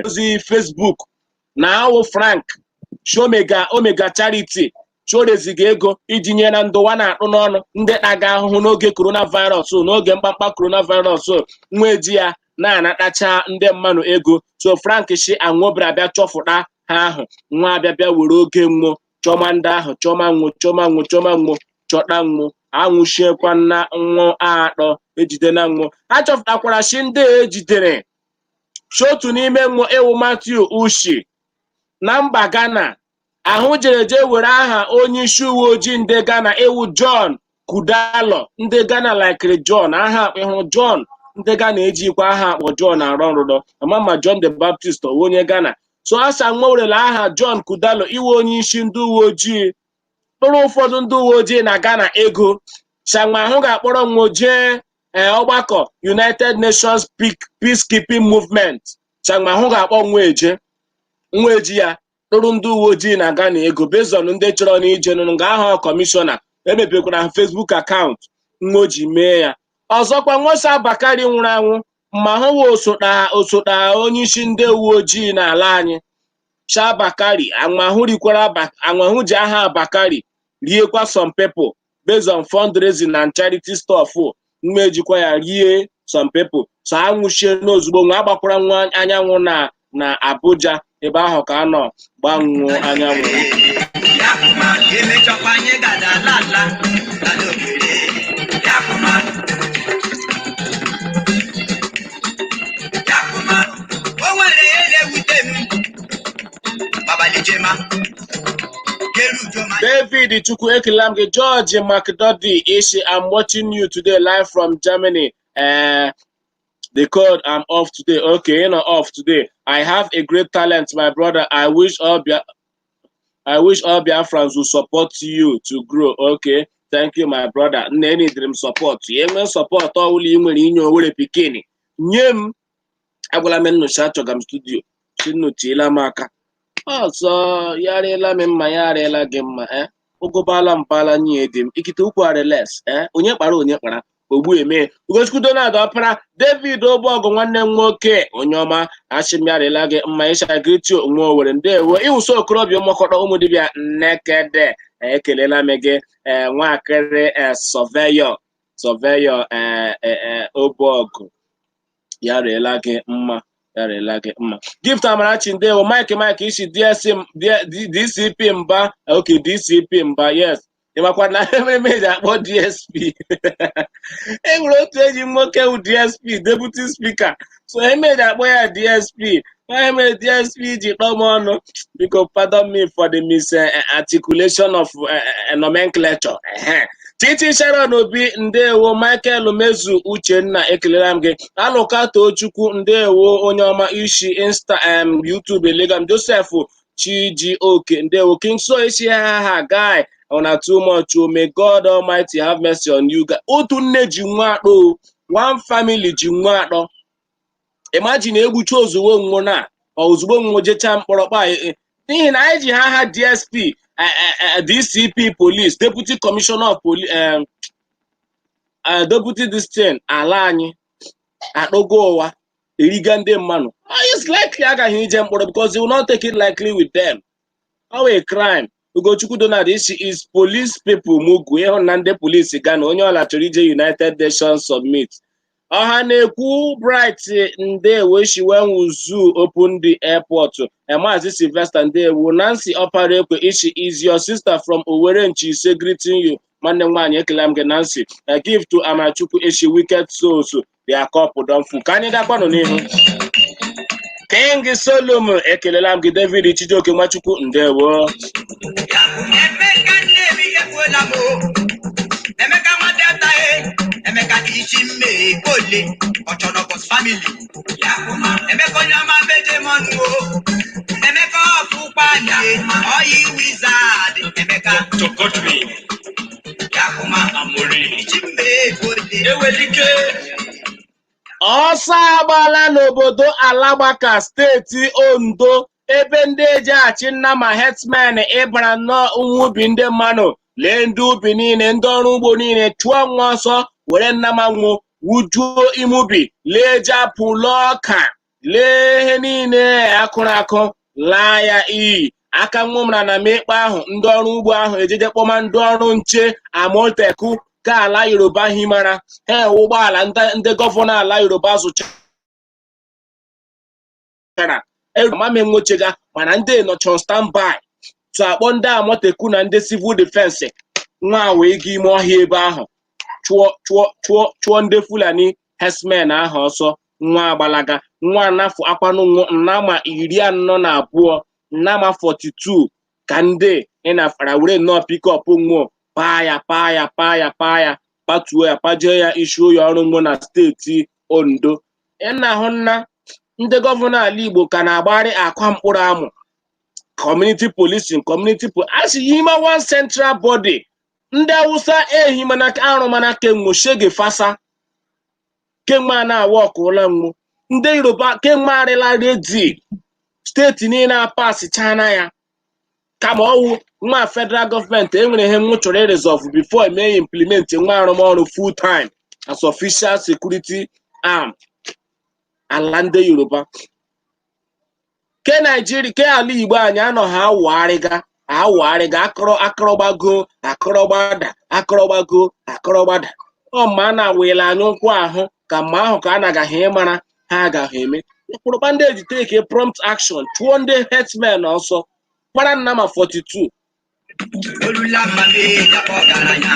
Ozi Facebook na awụ Frank Shomega Omega Charity choreziga ego iji nye na ndụwa na-akpụ n'ọnụ ndị taga ahụhụ n'oge coronavirus, n'oge mkpamkpa coronavirus. Nwa eji ya na-anatacha ndị mmadụ ego. So Frank shi anwụbịara bịa chọfụta ha ahụ, nwa abịa bịa were oge nwụọ chọma ndị ahụ, chọma nwụ, chọma nwụ, chọma nwụ, chọta nwụ, anwụchiekwa na nwụ atọ ejide na nwụ. A chọpụtakwara shi ndị ejidere shi otu n'ime nwụ ewu Matthew Ushi na mba Ghana ahụ jere jee were aha onye isi uwe ojii ndị Ghana ewu John Kudalo. Ndị Ghana likiri John aha ịhụrụ John. Ndị Ghana ejikwa aha akpọ John arụ ọrụrọ ama ma John the Baptist ọwụ onye Ghana. So asa nwa werela aha John Kudalo iwe onye isi ndị uwe ojii kpụrụ ụfọdụ ndị uwe ojii na Ghana ego. Shanwa ahụ ga-akpọrọ nwo jee ọgbakọ United Nations Peacekeeping Movement. Shanwa ahụ ga-akpọ nwa eje nwa eji ya tụrụ ndị uwe ojii na Ghana ego based on ndị chọrọ n'ije nụrụ nga aha kọmishọna emepekwara ha Facebook account nwa o ji mee ya. Ọzọkwa, Nwosa Bakari nwụrụ anwụ ma hụwa osota onye isi ndị uwe ojii n'ala anyị Sha Bakari anwahụ rikwara anwahụ ji aha Bakari riekwa some people based on fundraising and charity stuff. Nwa ejikwa ya rie some people, so anwụchie n'ozugbo. Nwa agbakwara nwa anyanwụ na Abuja ebe ahụ ka a nọ gbanwuo anyanwụ. Yakuma, emechakwa anyị gada ala ala ala Owerri. Yakuma. Yakuma. O nwere ihe na-ewute m. Babalijema. Kerujoma. David Chukwu, ekele m gị. George McDuddy Ishi, I'm watching you today live from Germany. The code, I'm off today. Okay, you're not off today. I have a great talent, my brother. I wish all Biafrans will support you to grow. Okay, thank you, my brother. Nne need m support. Enwe support ọbụla ị nwere inye Owere pikin. Nye m agwala m nnụcha achọga m studio. Si nnu tiela m aka. Ọzọ ya arịla m mma, ya arịla gị mma, eh? Ụgụbala mpala nye dị m ikite ukwu arịles, eh? Onye kpara, onye kpara ogbu eme. Ugochukwu Donald Ọpara David Ogbuọgụ, nwanne m nwoke onye ọma, achị m yarịla gị mma. Ịcha gritio nwa Owere, ndewo. Ịwụso okorobịa ụmụkọrọ ụmụ dibịa nnekede, ekelela m gị. Nwakịrị surveyor Ogbuọgụ, ya rịela gị mma, ya rịela gị mma. Gift Amarachi, ndewo. Mike Mike isi DSM DCP mba. Okay, DCP mba, yes. Ịmakwa na ememe eji akpọ DSP, e nwere otu enyi m nwoke wụ DSP, deputy speaker, so eme eji akpọ ya DSP. Onye mere DSP ji kpọọ m ọnụ, biko pardon me for the misarticulation of nomenclature. Ehe. Titi Sharon Obi, ndewo. Michael Mezu Uchenna, ekelela m gị. Alụka Tochukwu, ndewo, onye ọma isi Insta YouTube elegam. Joseph Chijioke, ndewo. King So isi ha ha guy una too much o. May God Almighty have mercy on you guys. Otu nne ji nwa akpọ o. One family ji nwa akpọ. Imagine egbuchi ozugbo nwụ na ozugbo nwụ jechaa mkpọrọ kpa n'ihi na anyị ji ha ha DSP, DCP police, deputy commissioner of police, deputy this thing ala anyị akpọgo ụwa eriga ndị mmadụ. It's likely agaghị ije mkpọrọ because they will not take it likely with them. How a crime. Ugochukwu Donald isi is police people mugu ịhụ na ndị polisi Ghana onye ọla chọrọ ije United Nations Summit. Ọha na-ekwu Bright, ndewo. Shi when will zoo open the airport? Maazị Sylvester, ndewo. Nancy Ọpara Ekwe ishi is your sister from Owerri Nchise greeting you. Nwanne m nwaanyị, ekele m gị, Nancy. Give to Amachukwu eshi wicked souls, their cup don full. Ka anyị gakwanụ n'ihu. King Solomon, ekelela m gị. David Chijioke Nwachukwu, ndewo. Emeka Nnewi ekwuola m o. Emeka nwa Delta e. Emeka isi mme ole Ọchọnọbọs family. Emeka onye ọma beje mọnụ o. Emeka ọfụkwa nye oyi wizard Emeka. Dr. Godwin Yakuma Amori. isi mme ole. Ewelike. Ọsọ agbala n'obodo Alagbaka, steeti Ondo, ebe ndị eji achị nna ma herdsmen ịbara nnọọ ubi ndị mmadụ, lee ndị ubi niile, ndị ọrụ ugbo niile chụọ nwa ọsọ were nnamanwụ wujuo ime ubi, lee ji apụ, lee ọka, Lee ihe niile akụrụ akụ laa ya iyi. Aka nwụmara na mekpe ahụ, ndị ọrụ ugbo ahụ ejeje kpọma ndị ọrụ nche Amotekun ka ala Yoruba himara ha ewe ụgbọala ndị gọvanọ ala Yoruba zụchara amamenwochega, mana ndị nọchọ standby tụ akpọ ndị Amotekun na ndị civil defense nwa wee ga ime ọhịa ebe ahụ chụọ chụọ chụọ chụọ ndị Fulani herdsmen ahụ ọsọ. Nwa agbalaga nwa anafụ akwanụ nnama 42, nnama 42 ka ndị ịnafara were nnọọ pickup nwụọ paa ya paa ya paa ya paa ya patuo ya pajee ya isi ụlọ ọrụ nwụọ na steeti Ondo. Ịna ahụ nna ndị gọvanọ ala Igbo ka na-agbagharị akwa mkpụrụ amụ community policing, community asị yima one central body. Ndị Awụsa ehi mana arụ mana kemgbe shege fasa kemgbe a na-awa ọkụla nwụ. Ndị Yoruba kemgbe arịla ready, steeti niile apasichana ya, kama ọwụ nwa federal gọọmenti enwere ihe m chọrọ iresolve before eme implement nwa arụmọrụ full time as official security arm ala ndị Yoruba. Ke Naijiria ke ala Igbo anyị anọ ha awụgharịga awụgharịga akọrọ akọrọgbago akọrọgbada akọrọgbago akọrọgbada. Ọ ma a na-awụla anya ụkwụ ahụ ka mma ahụ ka a nagaghị ịmara ha agaghị eme mkpụrụkpa ndị eji take prompt action chụọ ndị herdsmen ọsọ kpara nnama 42. Olula mmabe dapọ ọgaranya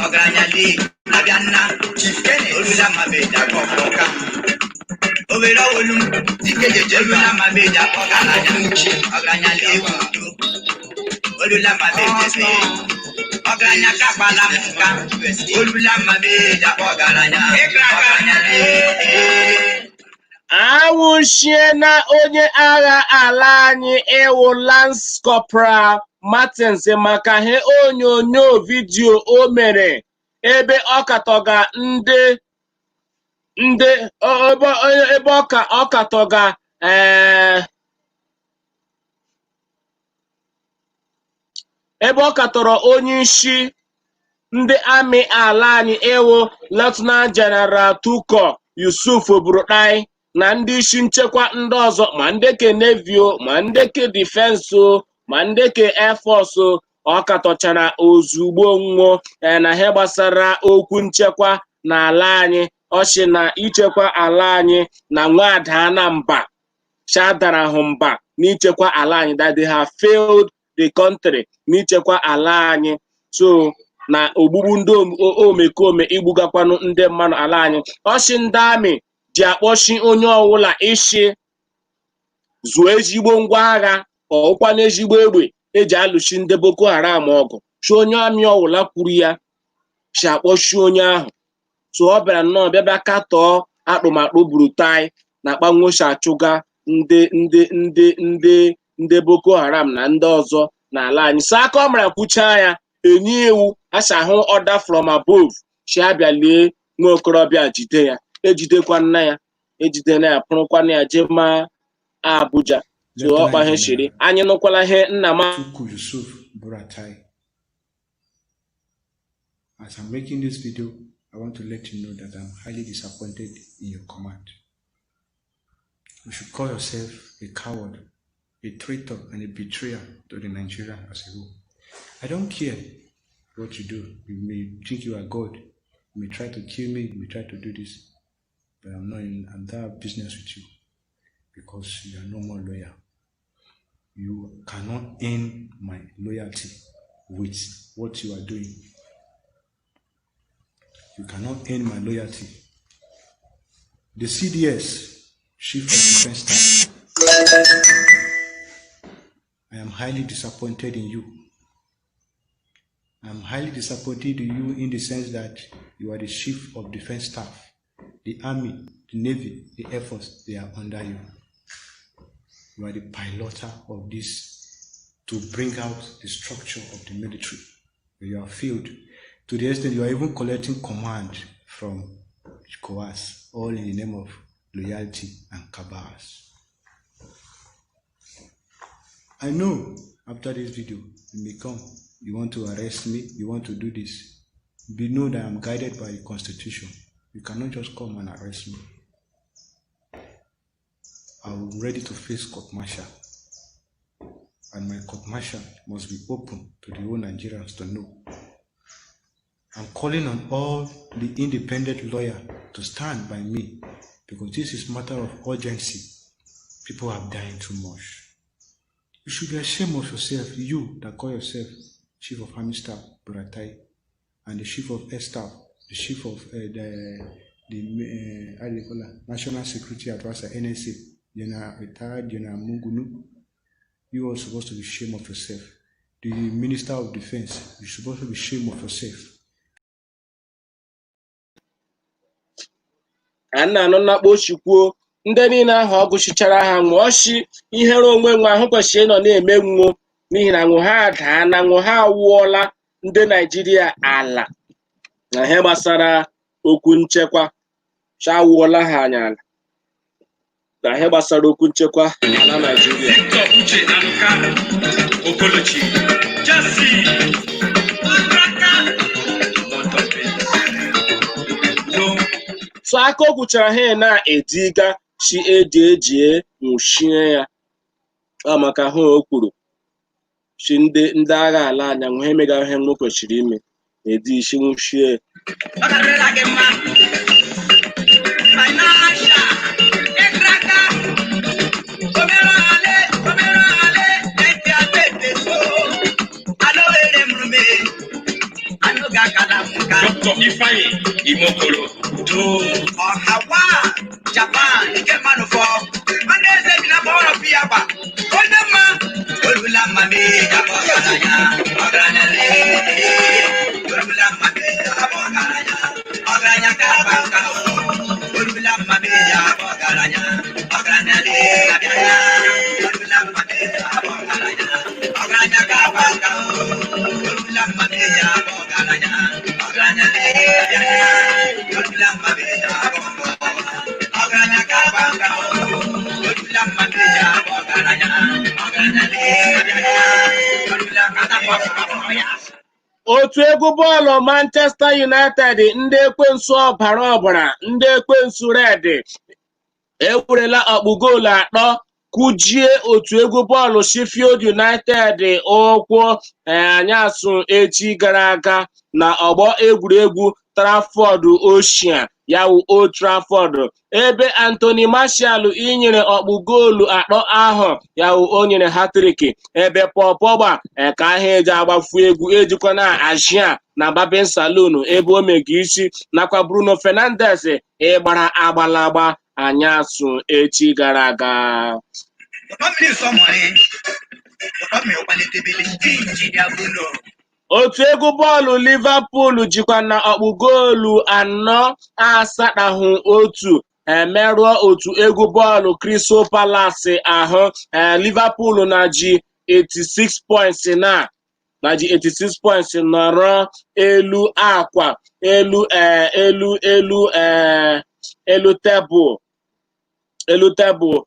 ọgaranya lee abịa nna Chief Kenneth. Olula mmabe dapọ ọka Owere olu dike jeje. Olula mmabe dapọ ọgaranya ọgaranya lee udo. Olula mmabe jeje ọgaranya kagbala nka. Olula mmabe dapọ ọgaranya ọgaranya lee. Anwụchiena onye agha ala anyị ịwụ Lance Corporal Martins maka ihe onyonyo vidiyo o mere ebe ọ katọga ndị ebe ọ katọga ebe ọ katọrọ onye isi ndị amị ala anyị ịwụ Lieutenant General Tukur Yusuf Buratai na ndị isi nchekwa ndị ọzọ, ma ndị ke Navy o, ma ndị ke Defense o, ma ndị ke Air Force o. Ọ katọchara ozugbo nwụọ na ihe gbasara okwu nchekwa n'ala anyị. Ọ sị na ichekwa ala anyị na nwa ada na mba chadara hụ mba n'ichekwa ala anyị, that they have failed the country n'ichekwa ala anyị. So na ogbugbu ndị omekome igbugakwanụ ndị mmadụ ala anyị. Ọ sị ndị amị ji akpọchi onye ọwụla ishi zụọ ezigbo ngwa agha ọwụkwa na ezigbo egbe eji alụchi ndị Boko Haram ọgụ. Chi onye amị ọwụla kwuru ya si akpọchi onye ahụ. So ọ bịara nnọọ bịa bịa katọọ akpụmakpụ Buratai na kpanwoshi achụga ndị ndị ndị ndị ndị Boko Haram na ndị ọzọ n'ala anyị. So aka ọ mara kwuchaa ya enye iwu asa ahụ order from above si abịa lie nwa okorobịa jide ya ejidekwa nna ya ejide na ya pụrụkwana ya jee ma Abuja. So ọkpa Lieutenant ihe shiri General anyị nụkwala ihe nna m. Tukur Yusuf Buratai. As I'm making this video, I want to let you know that I'm highly disappointed in your command. You should call yourself a coward, a traitor, and a betrayer to the Nigeria as a whole. I don't care what you do. You may think you are God. You may try to kill me. You may try to do this, but I'm not in I'm that business with you because you are no more loyal. You cannot earn my loyalty with what you are doing. You cannot earn my loyalty. The CDS, Chief of Defense Staff, I am highly disappointed in you. I'm highly disappointed in you in the sense that you are the Chief of Defense Staff. The Army, the Navy, the Air Force, they are under you. You are the piloter of this to bring out the structure of the military. You are failed to the extent you are even collecting command from COAS, all in the name of loyalty and cabals. I know after this video, you may come, you want to arrest me, you want to do this. Be know that I'm guided by the Constitution. You cannot just come and arrest me. I'm ready to face court martial. And my court martial must be open to the whole Nigerians to know. I'm calling on all the independent lawyer to stand by me because this is matter of urgency. People are dying too much. You should be ashamed of yourself, you that call yourself Chief of Army Staff, Buratai, and the Chief of Air Staff, the Chief of the how do they call that? National Security Advisor, NSA, General retired General Mungunu. You are supposed to be ashamed of yourself. The Minister of Defense, you're supposed to be ashamed of yourself. A na-anụ nnakpo ochikwuo ndị niile ahụ ọ gụchichara ha nwụọ ọchị ihere onwe nwe ahụ kwesịrị ịnọ na-eme nwuo n'ihi na nwụ ha daa na nwụ ha awụọla ndị Naijiria ala na ihe gbasara okwu nchekwa chawụọla ha anya ala na ihe gbasara okwu nchekwa ala Naijiria. Victor Uche Anuka Okolochi Jesse No. So aka o gwuchara ha na-ediga chi eji ejie nwụchie ya ọ maka ha o kwuru chi ndị ndị agha ala anyanwụ ha emega ihe nwo kwesịrị ime na-edi isi nwụchie. Ọ garịla gị mma. Financial, ịkraka, omerale, omerale, eti atete so. Alo ere mrume, anụ ga-akala m nka. Dr. Ifeanyi Imokolo Do. Ọhawa, Japan, ike mmanụ fọ. Ndị eze bi na bọọlụ fi akwa. Onye mma, olula mma mee ka bụ ọgaranya, ọgaranya lee. Olula mma mee ka bụ ọgaranya, ọgaranya ka akpa nka. Olula mma mee ya bụ ọgaranya, ọgaranya lee abịa ya. Olula mma mee ya bụ ọgaranya, ọgaranya ka akpa nka. Olula mma mee ya bụ ọgaranya, ọgaranya lee abịa ya. Olula mma mee ya bụ ọgaranya, ọgaranya ka akpa nka. Olula mma mee ya bụ ọgaranya, ọgaranya lee abịa ya. Olula kata kpọrọ ya. Otu egwu bọọlụ Manchester United ndị ekwensu ọbara ọbara ndị ekwensu red ewerela ọkpụ goolu atọ kụjie otu egwu bọọlụ Sheffield United ụkwụ anyasụ echi gara aga na ọgbọ egwuregwu Trafford Ocean ya wụ Old Trafford ebe Anthony Martial inyere ọkpụ goolu atọ ahụ ya wụ o nyere hat-trick ebe Paul Pogba ka ahụ eji agbafu egwu ejikwa na Asia na Barbing Salon ebe o mega isi nakwa Bruno Fernandes ịgbara agbalagba anyasụ echi gara aga. Papa mmiri sọ mọrị, papa mmiri kwalitebele injinia Bruno. Otu egwu bọọlụ Liverpool jikwa na ọkpụ goolu anọ asatahụ otu emerụọ otu egwu bọọlụ Crystal Palace ahụ. Liverpool na ji 86 points na ji 86 points nọrọ elu akwa elu elu elu elu tebụl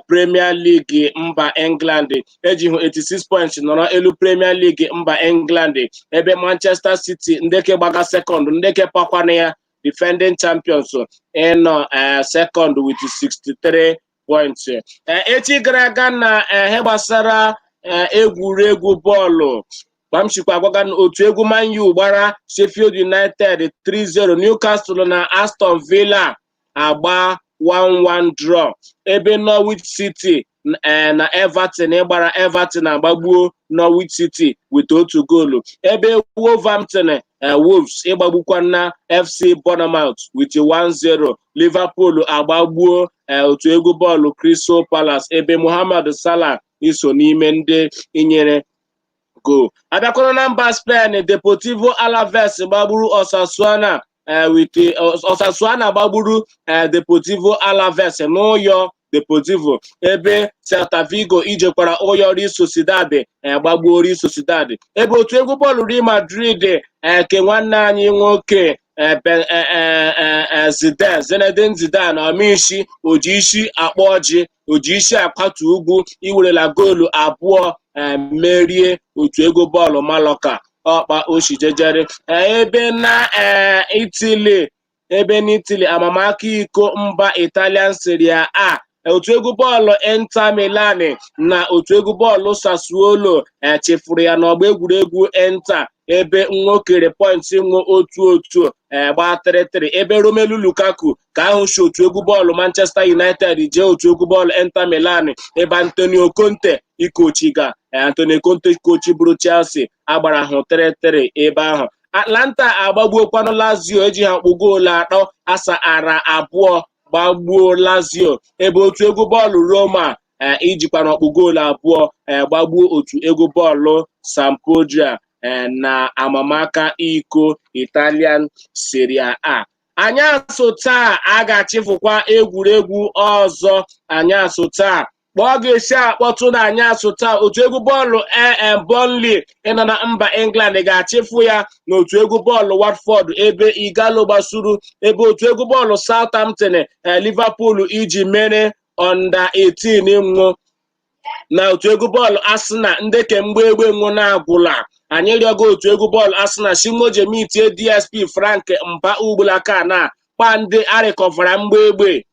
Premier League mba England eji hụ 86 points nọrọ elu Premier League mba England ebe Manchester City ndeke gbaga second ndeke pakwana ya defending champions ịnọ second with 63 points. Echi gara aga na ihe gbasara egwuregwu bọọlụ gbamchikwa agwaga na otu egwu Man U gbara Sheffield United 3-0, Newcastle na Aston Villa agba 1-1 draw ebe Norwich City na Everton ịgbara Everton agbagbuo Norwich City with otu goolu ebe Wolverhampton Wolves ịgbagbukwa na FC Bournemouth with 1-0. Liverpool agbagbuo otu egwu bọọlụ Crystal Palace ebe Mohamed Salah iso n'ime ndị inyere goal. Abịakwara na mba Spain, Deportivo Alaves gbagburu Osasuna with Osasuna gbagburu Deportivo Alaves n'ụyọ Deportivo ebe Celta Vigo ijekwara ụyọ Real Sociedad gbagbuo Real Sociedad ebe otu egwu bọọlụ Real Madrid ke nwanne anyị nwoke Zidane Zinedine Zidane ọmaishi oji isi akpọ ọjị oji isi akwatu ugwu iwerela goolu abụọ merie otu egwu bọọlụ Mallorca ọkpa oshijejere. Ebe na Italy ebe n'Italy amamaka iko mba Italian Serie A. Otu egwu bọọlụ Inter Milan na otu egwu bọọlụ Sassuolo chịfụrụ ya n'ọgba egwuregwu Inter, ebe nwokere points nwe 1-1, gbaa 3-3, ebe Romelu Lukaku ka ahụ si otu egwu bọọlụ Manchester United jee otu egwu bọọlụ Inter Milan, ebe Antonio Conte ikochiga, Antonio Conte kochi bụrụ Chelsea, agbara ahụ 3-3 ebe ahụ. Atlanta agbagbuokwanụ Lazio, eji ha mkpụ goolu 3 asa 2 gbagbuo Lazio, ebe otu egwu bọọlụ Roma ijikwa n'ọkpụ goolu 2 gbagbuo otu egwu bọọlụ Sampdoria na amamaka iko Italian Serie A. Anyasụ taa a ga-achịfụkwa egwuregwu ọzọ. Anyasụ taa kpọọ ga-esi akpọtụ na anyasụ taa, otu egwu bọọlụ Burnley ịnọ na mba England ga-achịfụ ya na otu egwu bọọlụ Watford, ebe Igalo gbasuru, ebe otu egwu bọọlụ Southampton, Liverpool iji mere under 18 nwụ na otu egwu bọọlụ Arsenal. Ndị kemgbe egbe nwụ na-agwụla. Anyị rịọgo otu egwu bọọlụ Arsenal shimojemitie DSP Frank Mba ugbulaka na kpa ndị arịkọvara mgbe egbe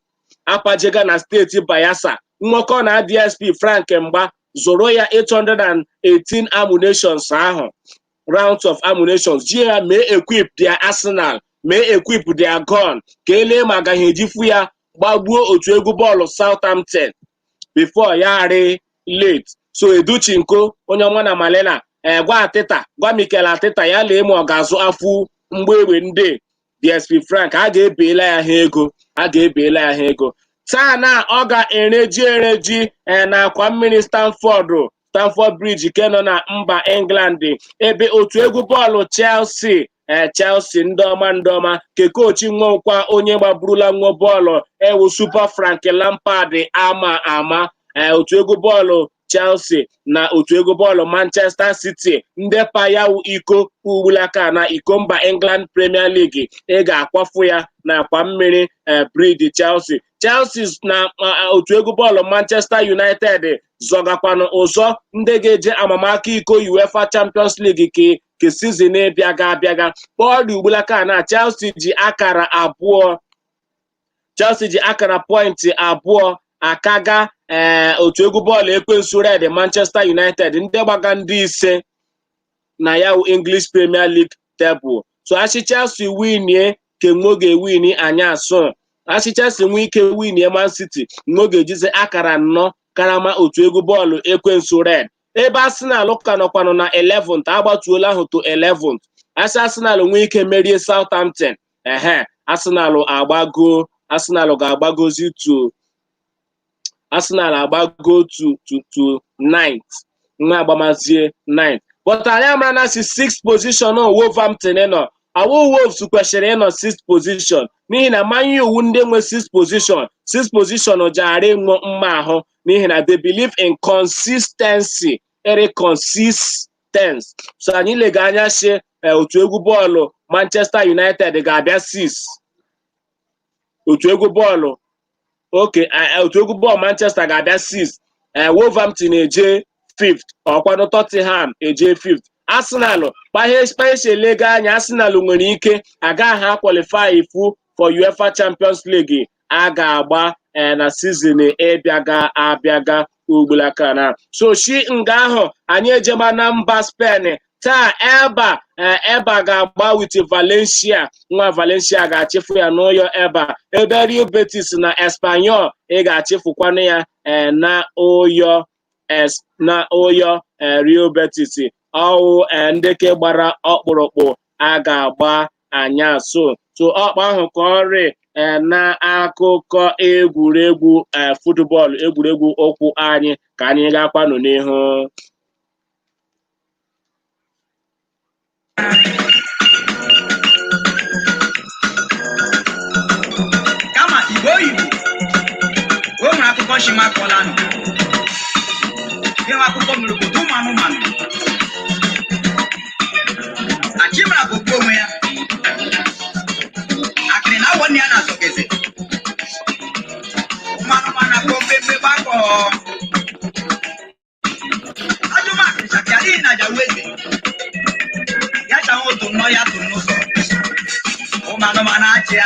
apajega na steeti Bayelsa. Nnwekọ na DSP Frank Mgba zụrụ ya 818 ammunitions ahụ, rounds of ammunitions, ji ya mee equip their arsenal, mee equip their gun, ka elee ma agaghị ejifu ya gbagbuo otu egwu bọọlụ Southampton before ya arị late. So Educhinko, onye ọma na Malena, gwa Ateta, gwa Mikel Ateta ya lee ma ọ ga-azụ afụ mgbe egbe ndị DSP Frank a ga-ebeela ya ha ego, a ga-ebeela ya ha ego. Taa na ọ ga-ereji ereji na akwa mmiri Stamford Bridge nke nọ na mba England, ebe otu egwu bọọlụ Chelsea, Chelsea ndị ọma, ndị ọma ke kochi nwekwa onye gbaburula nwa bọọlụ ewu Super Frank Lampard ama ama, otu egwu bọọlụ Chelsea na otu egwu bọọlụ Manchester City ndị payawu iko ugbulaka na iko mba England Premier League, ị ga-akwafu ya na akwa mmiri Bridge Chelsea. Chelsea na otu egwu bọọlụ Manchester United zọgakwanụ ụzọ ndị ga-eje amamaka iko UEFA Champions League ke season bịaga abịaga. Kpọọdụ ugbulaka na Chelsea ji akara 2, Chelsea ji akara point 2 akaga otu egwu bọọlụ ekwensu Red Manchester United, ndị gbaga ndị 5 na ya English Premier League table. So asị Chelsea winie ke nwo ga-ewini anyasụ, asị Chelsea nwee ike winie Man City, nwo ga-ejizi akara 4 karama otu egwu bọọlụ ekwensu Red, ebe Arsenal ka nọkwanụ na 11th, agbatuola ahụ to 11th. Asị Arsenal nwee ike merie Southampton, ehe, Arsenal agbago, Arsenal ga-agbagozi to, Arsenal agbago to ninth, nwa agbamazie ninth. But anyị amara na si sixth position Wolverhampton nọ awụ. Wolves kwesịrị ịnọ sixth position, n'ihi na Man U ndị nwe sixth position. Sixth position jara ịnwe mma ahụ, n'ihi na they believe in consistency, ere consistence. So anyị lega anya si otu egwu bọọlụ Manchester United ga-abịa 6, otu egwu bọọlụ oke otu egwu bọọlụ Manchester ga-abịa 6, Wolverhampton eje 5th, ọkwanụ Tottenham eje 5th. Arsenal kpaghesi elega anya, Arsenal nwere ike agaghị ha qualify fu for UEFA Champions League a ga-agba na season ịbịaga abịaga ugbulaka na. So shi nga ahụ anyị ejema na mba Spain. Taa Eibar, Eibar ga-agba with Valencia, nwa Valencia ga-achịfụ ya n'ụyọ Eibar, ebe Real Betis na Espanyol ị ga-achịfụkwanụ ya na ụyọ na ụyọ Real Betis. Ọwụ ndị ke gbara ọkpụrụkpụ a ga-agba anyasụ. So ọkpa ahụ ka ọrị na akụkọ egwuregwu football, egwuregwu ụkwụ anyị, ka anyị gakwanụ n'ihu. Kama Igbo Igbo o nwere akụkọ shimakọlanụ ịnwe akụkọ mere obodo ụmụ anụmanụ. Achịmara bụ okpu onwe ya akịrị na awọ nne ya na-azọgeze ụmụ anụmanụ akpọ mkpemkpe gbakọ ajụmakịrị chakịa n'ihi na jawu eze ya chanwe otu nnọọ ya tụrụ n'ụzọ ụmụ anụmanụ achịa.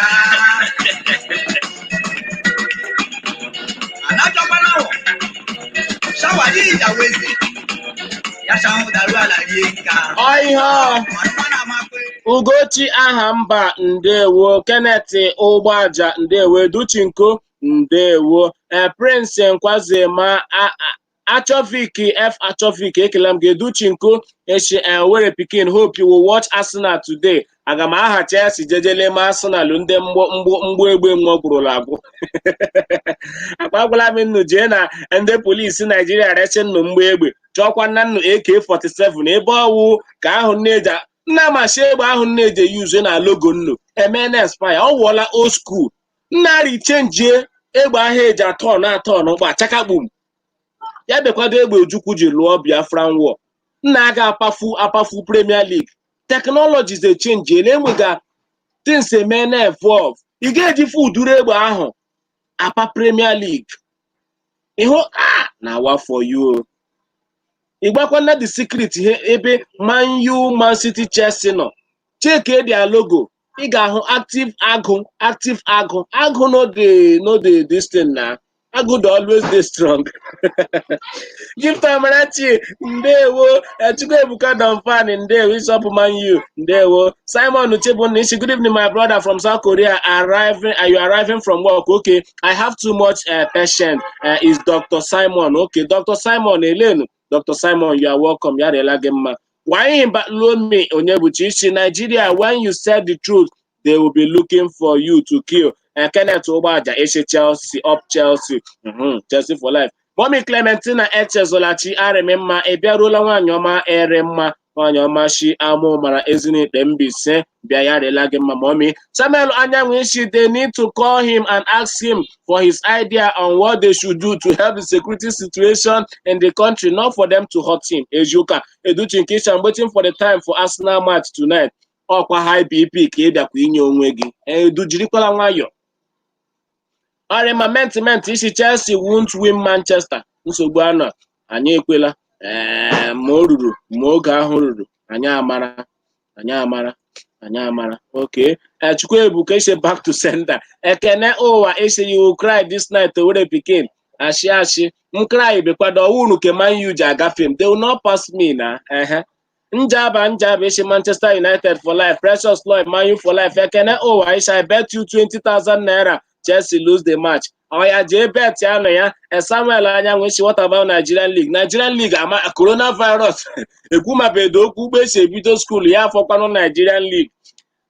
eji awụ eze. Ya chanwụ daru ala rie nka. Ọ ihe ọ. Ọnụma na-amakwe. Ugochi aha mba, ndewo. Kenneth Ụgbọaja, ndewo. Educhinko, ndewo. Prince Nkwazema Achovik F Achovik, ekele m gị. Educhinko echi were pikin, hope you will watch Arsenal today. Aga m aha Chelsea jejele ma Arsenal ndị mgbọ mgbọ mgbọ egbe mgbọ gwụrụla agwụ. Akpa agwala m nnu jee na ndị polisi Naijiria resi nnu mgbọ egbe, chọkwa nna nnu AK47 ebe ọwụ ka ahụ nneji nna machi egbe ahụ nneji yuze na logo nnu eme na expire, ọ wụọla old school. Nna richenjie egbe ahụ eji atọ na atọ n'ụgbọ achakakpum ya bekwado egbe Ojukwu ji lụọ Biafran War. Nna aga apafu apafu Premier League. Technologies dey change, ele enwega things eme na evolve. Ị ga-eji fu uduru egbe ahụ apa Premier League ịhụ a na wa for you o. Ị gbakwana the secret ihe ebe Man U, Man City, Chelsea nọ, check their logo, ị ga-ahụ active agụ, active agụ, agụ no dey, no dey this thing na agụ dey always dey strong. Gift Amarachi, ndewo. Chukwuebuka Donfan, ndewo. Isop Man U, ndewo. Simon Uchebunna isi, good evening, my brother from South Korea. Arriving, are you arriving from work? Okay, I have too much patient. Is Dr. Simon. Okay, Dr. Simon Elenu. Dr. Simon, you are welcome. Ya rela gị mma. Why Lomi Onyebuchi isi, Nigeria, when you said the truth, they will be looking for you to kill. Kenneth Ogbaja isi, Chelsea up Chelsea. Chelsea for life. Mommy Clementina Echezolachi arịmị mma, ị bịaruola. Nwaanyị ọma ere mma, nwaanyị ọma shi amụ mara Ezinite Mbaise bịa, ya rela gị mma. Mommy Samuel Anyanwụ isi, they need to call him and ask him for his idea on what they should do to help the security situation in the country, not for them to hurt him. Ejuka Educhi Nkisha, I'm waiting for the time for Arsenal match tonight. Ọkwa high BP ka ị bịakwa inye onwe gị. Edu, jirikwala nwayọọ. Ọrịma mentiment isi, Chelsea won't win Manchester. Nsogbu anọ, anyị ekwela. Ee, ma o ruru, ma oge ahụ ruru, anyị amara, anyị amara, anyị amara. Okay, Chukwuebuka isi, back to sender. Ekene ụwa isi, you will cry this night. Owere pikin, ashị ashị m cry bekwado ọwụrụ ke Man U ji agafe m. They will not pass me na ehe. Njaba Njaba isi, Manchester United for life. Precious Lloyd, Man U for life. Ekene ụwa isi, I bet you 20,000 naira Chelsea lose the match. Ọ ya jee bet ya nọ ya. Samuel Anyanwụ isi, what about Nigerian League? Nigerian League ama coronavirus ekwumabedo okwu ugbo esi ebido school ya afọkwanụ Nigerian League.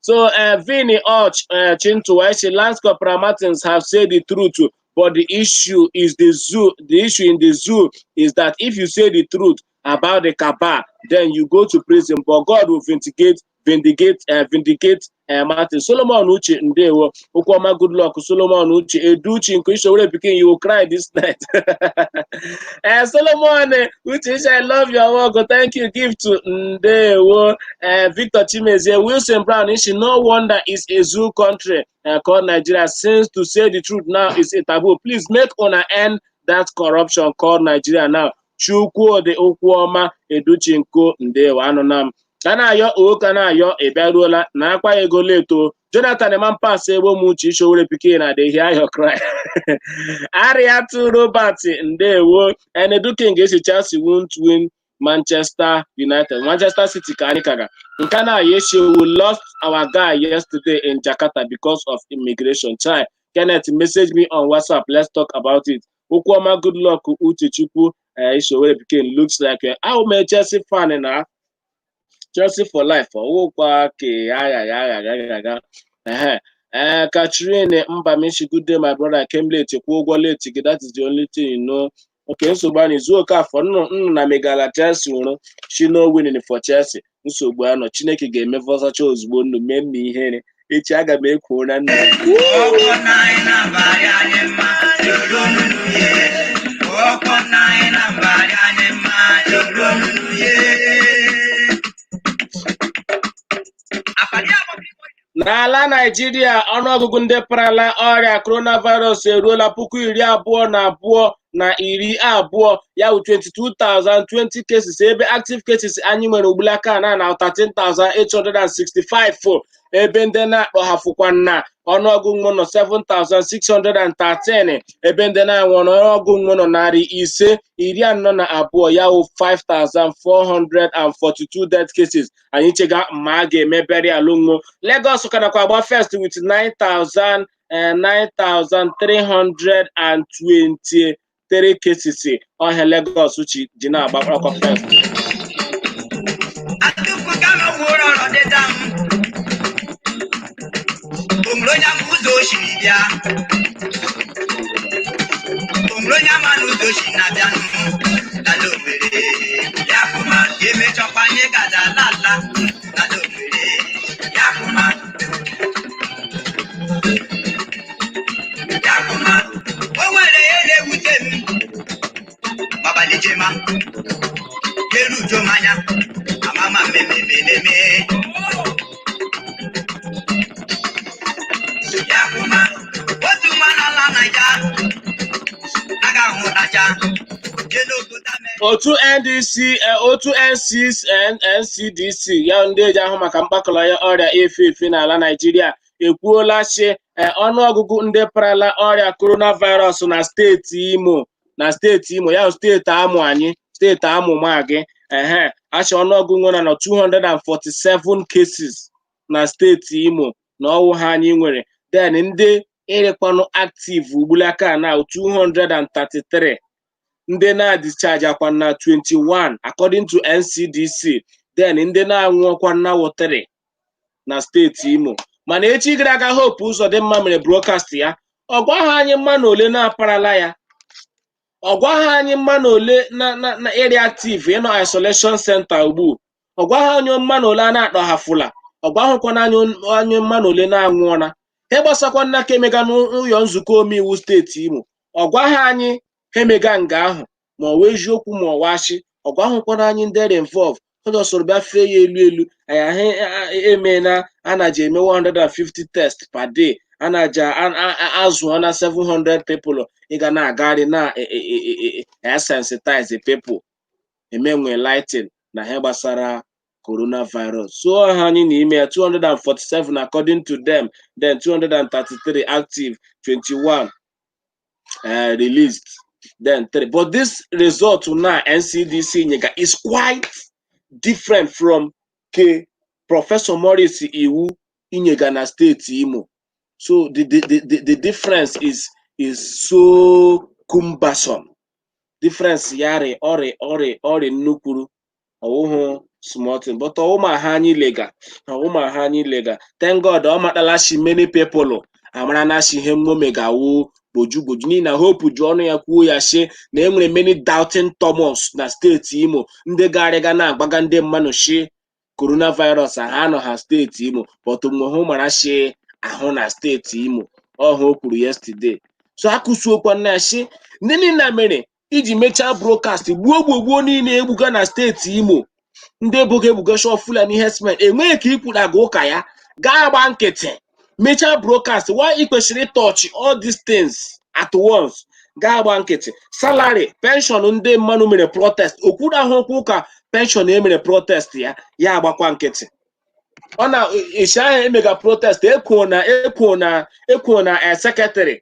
So Vinny Och Chintuwa isi, Lance Corporal Martins have said the truth, but the issue is the zoo. The issue in the zoo is that if you say the truth about the cabal, then you go to prison, but God will vindicate Martin. Solomon Uche, ndewo. Okwama, good luck, Solomon Uche. Educhi nke Ishowere pikin, you will cry this night. Solomon Uche, I love your work. Thank you. Give to ndewo. Victor Chimezie, Wilson Brown ishi, no wonder it's a zoo country called Nigeria, since to say the truth now is a taboo. Please make una end that corruption called Nigeria now. Chukwudi Okwuoma Educhinko, ndewo. Anụna m ka na-ayọ o ka na-ayọ, ị bịaruola na akwa ego leto. Jonathan Emampas egbo m uche Ishowere pikin na dey hear your cry. Ariatu Robert, ndewo. Enedu King esi, Chelsea won't win Manchester United. Manchester City ka anyị kaga nke na esi. We lost our guy yesterday in Jakarta because of immigration. Chai Kenneth, message me on WhatsApp, let's talk about it. Okwuoma, good luck. Uchechukwu Ishowere pikin, looks like I'm a Chelsea fan na Chelsea for life. Ọwụkwa ke agha agha agha agha ehe. Catherine Mbamichi, good day, my brother. I came late. Kwụọ ụgwọ late gị. That is the only thing you know. Okay, nsogbu anyị zuo oke afọ nnụ nnụ na megala Chelsea nwụrụ shi no winning for Chelsea. Nsogbu anọ, Chineke ga-eme vọsacha ozugbo nnu mee mma ihere echi aga m ekwo na nna. Ọkọ nine na mbari anyị mma lolo nunu ye. Ọkọ nine na mbari anyị mma lolo nunu ye. Abalị agbapụ. N'ala Naịjirịa, ọnụọgụgụ ndị parala ọrịa coronavirus eruola 22,020, ya bụ 22,020 cases, ebe active cases anyị nwere ugbulaka na 13,865. Ebe ndị na-akpọghafụkwa na ọnụọgụ nwe nọ 7,613, ebe ndị na-anwụ ọnụọgụ nwe nọ 542, ya wụ 5,442 death cases. Anyị chega ma a ga-eme burial nwo. Lagos ka nakwa agba first with 9,000 9,323 cases. Ọhịa Lagos chi ji na-agba ọkwa first. Atupu kama wúrọ̀ ọ̀rọ̀ dé dá m. Òmùrò onye ama ụzọ o siri bịa. Òmùrò onye ama n'ụzọ o si na-abịa nụ. Lala Owerri. Ya kụma, emechọkwa anyị gada ala ala. Lala Owerri. Ya kụma. Ya kụma. O nwere ihe na-ewute m. Gbabalị jema. Eru ujo m anya. Amama mmemme. Ya kụma. Otu nwa n'ala Naija. Aga ahụ tacha. Jee n'obodo Amerịka. Otu NDC, otu NCN NCDC, ya ndị eji ahụ maka mkpakọrọ ya ọrịa efe efe n'ala Naịjirịa, ekwuola sị ọnụọgụgụ ndị parala ọrịa coronavirus na steeti Imo, na steeti Imo, ya steeti amụ anyị, steeti amụma gị, ehe, achị ọnụọgụ nwere nọ 247 cases na steeti Imo na ọwụ ha anyị nwere. Then ndị ịrịkwanụ active ugbulaka na 233, ndị na-discharge akwa na 21 according to NCDC. Then ndị na-anwụọkwa na 3 na steeti Imo. Mana echi gara aga, Hope Uzodimma mere broadcast ya, ọ gwaghị anyị mmanụ ole na-aparala ya, ọ gwaghị anyị mmanụ ole na area active ịnọ isolation center ugbu, ọ gwaghị anyị mmanụ ole a na-akpọghafụla, ọ gwaghịkwana anyị mmanụ ole na-anwụọna. Ihe gbasakwa nna ka emega n'ụlọ nzukọ omeiwu steeti Imo, ọ gwaghị anyị ha emega nga ahụ, ma ọ wee eziokwu ma ọ wachi, ọ gwaghịkwana anyị ndị involve. Ọ bịa fee ya elu elu anyị ahụ eme na a na-ji eme 150 test per day, a na-ji azụọ na 700 people ịga na-agagharị na sensitize people, eme lighting na ihe gbasara coronavirus. So ha anyị n'ime ya 247 according to them, then 233 active, 21 released, then 3. But this result now NCDC nyega is quite different from ke Professor Maurice Iwu inyega na steeti Imo. So the difference is so cumbersome. Difference ya rị ọrị ọrị ọrị nnukwuru, ọwụhụ small thing. But ọwụma ha anyị lega, ọwụma ha anyị lega. Thank God ọ matala shi many people amara na shi ihe mmome ga-awụ gboju gboju, n'ihi na Hope ji ọnụ ya kwuo ya shi na enwere many doubting Thomas na steeti Imo, ndị garịga na-agbaga ndị mmadụ shi coronavirus ha nọ ha steeti Imo. But mgbe hụ mara shi ahụ na steeti Imo ọhụ o kwuru yesterday, so akụsuokwa nna ya shi ndị niile mere iji mechaa broadcast gbuo gbuo gbuo niile egbuga na steeti Imo, ndị ebuga ebuga shọ Fulani herdsmen, enweghị ka ikwudaga ụka ya gaa gba nkịtị mechaa broadcast. Why ị kwesịrị ịtọchị all these things at once, gaa gba nkịtị? Salary, pension, ndị mmanụ mere protest, okwuru ahụ okwu ụka pension emere protest ya, ya agbakwa nkịtị. Ọ na esi ahụ emega protest, ekwuo na ekwuo na ekwuo na secretary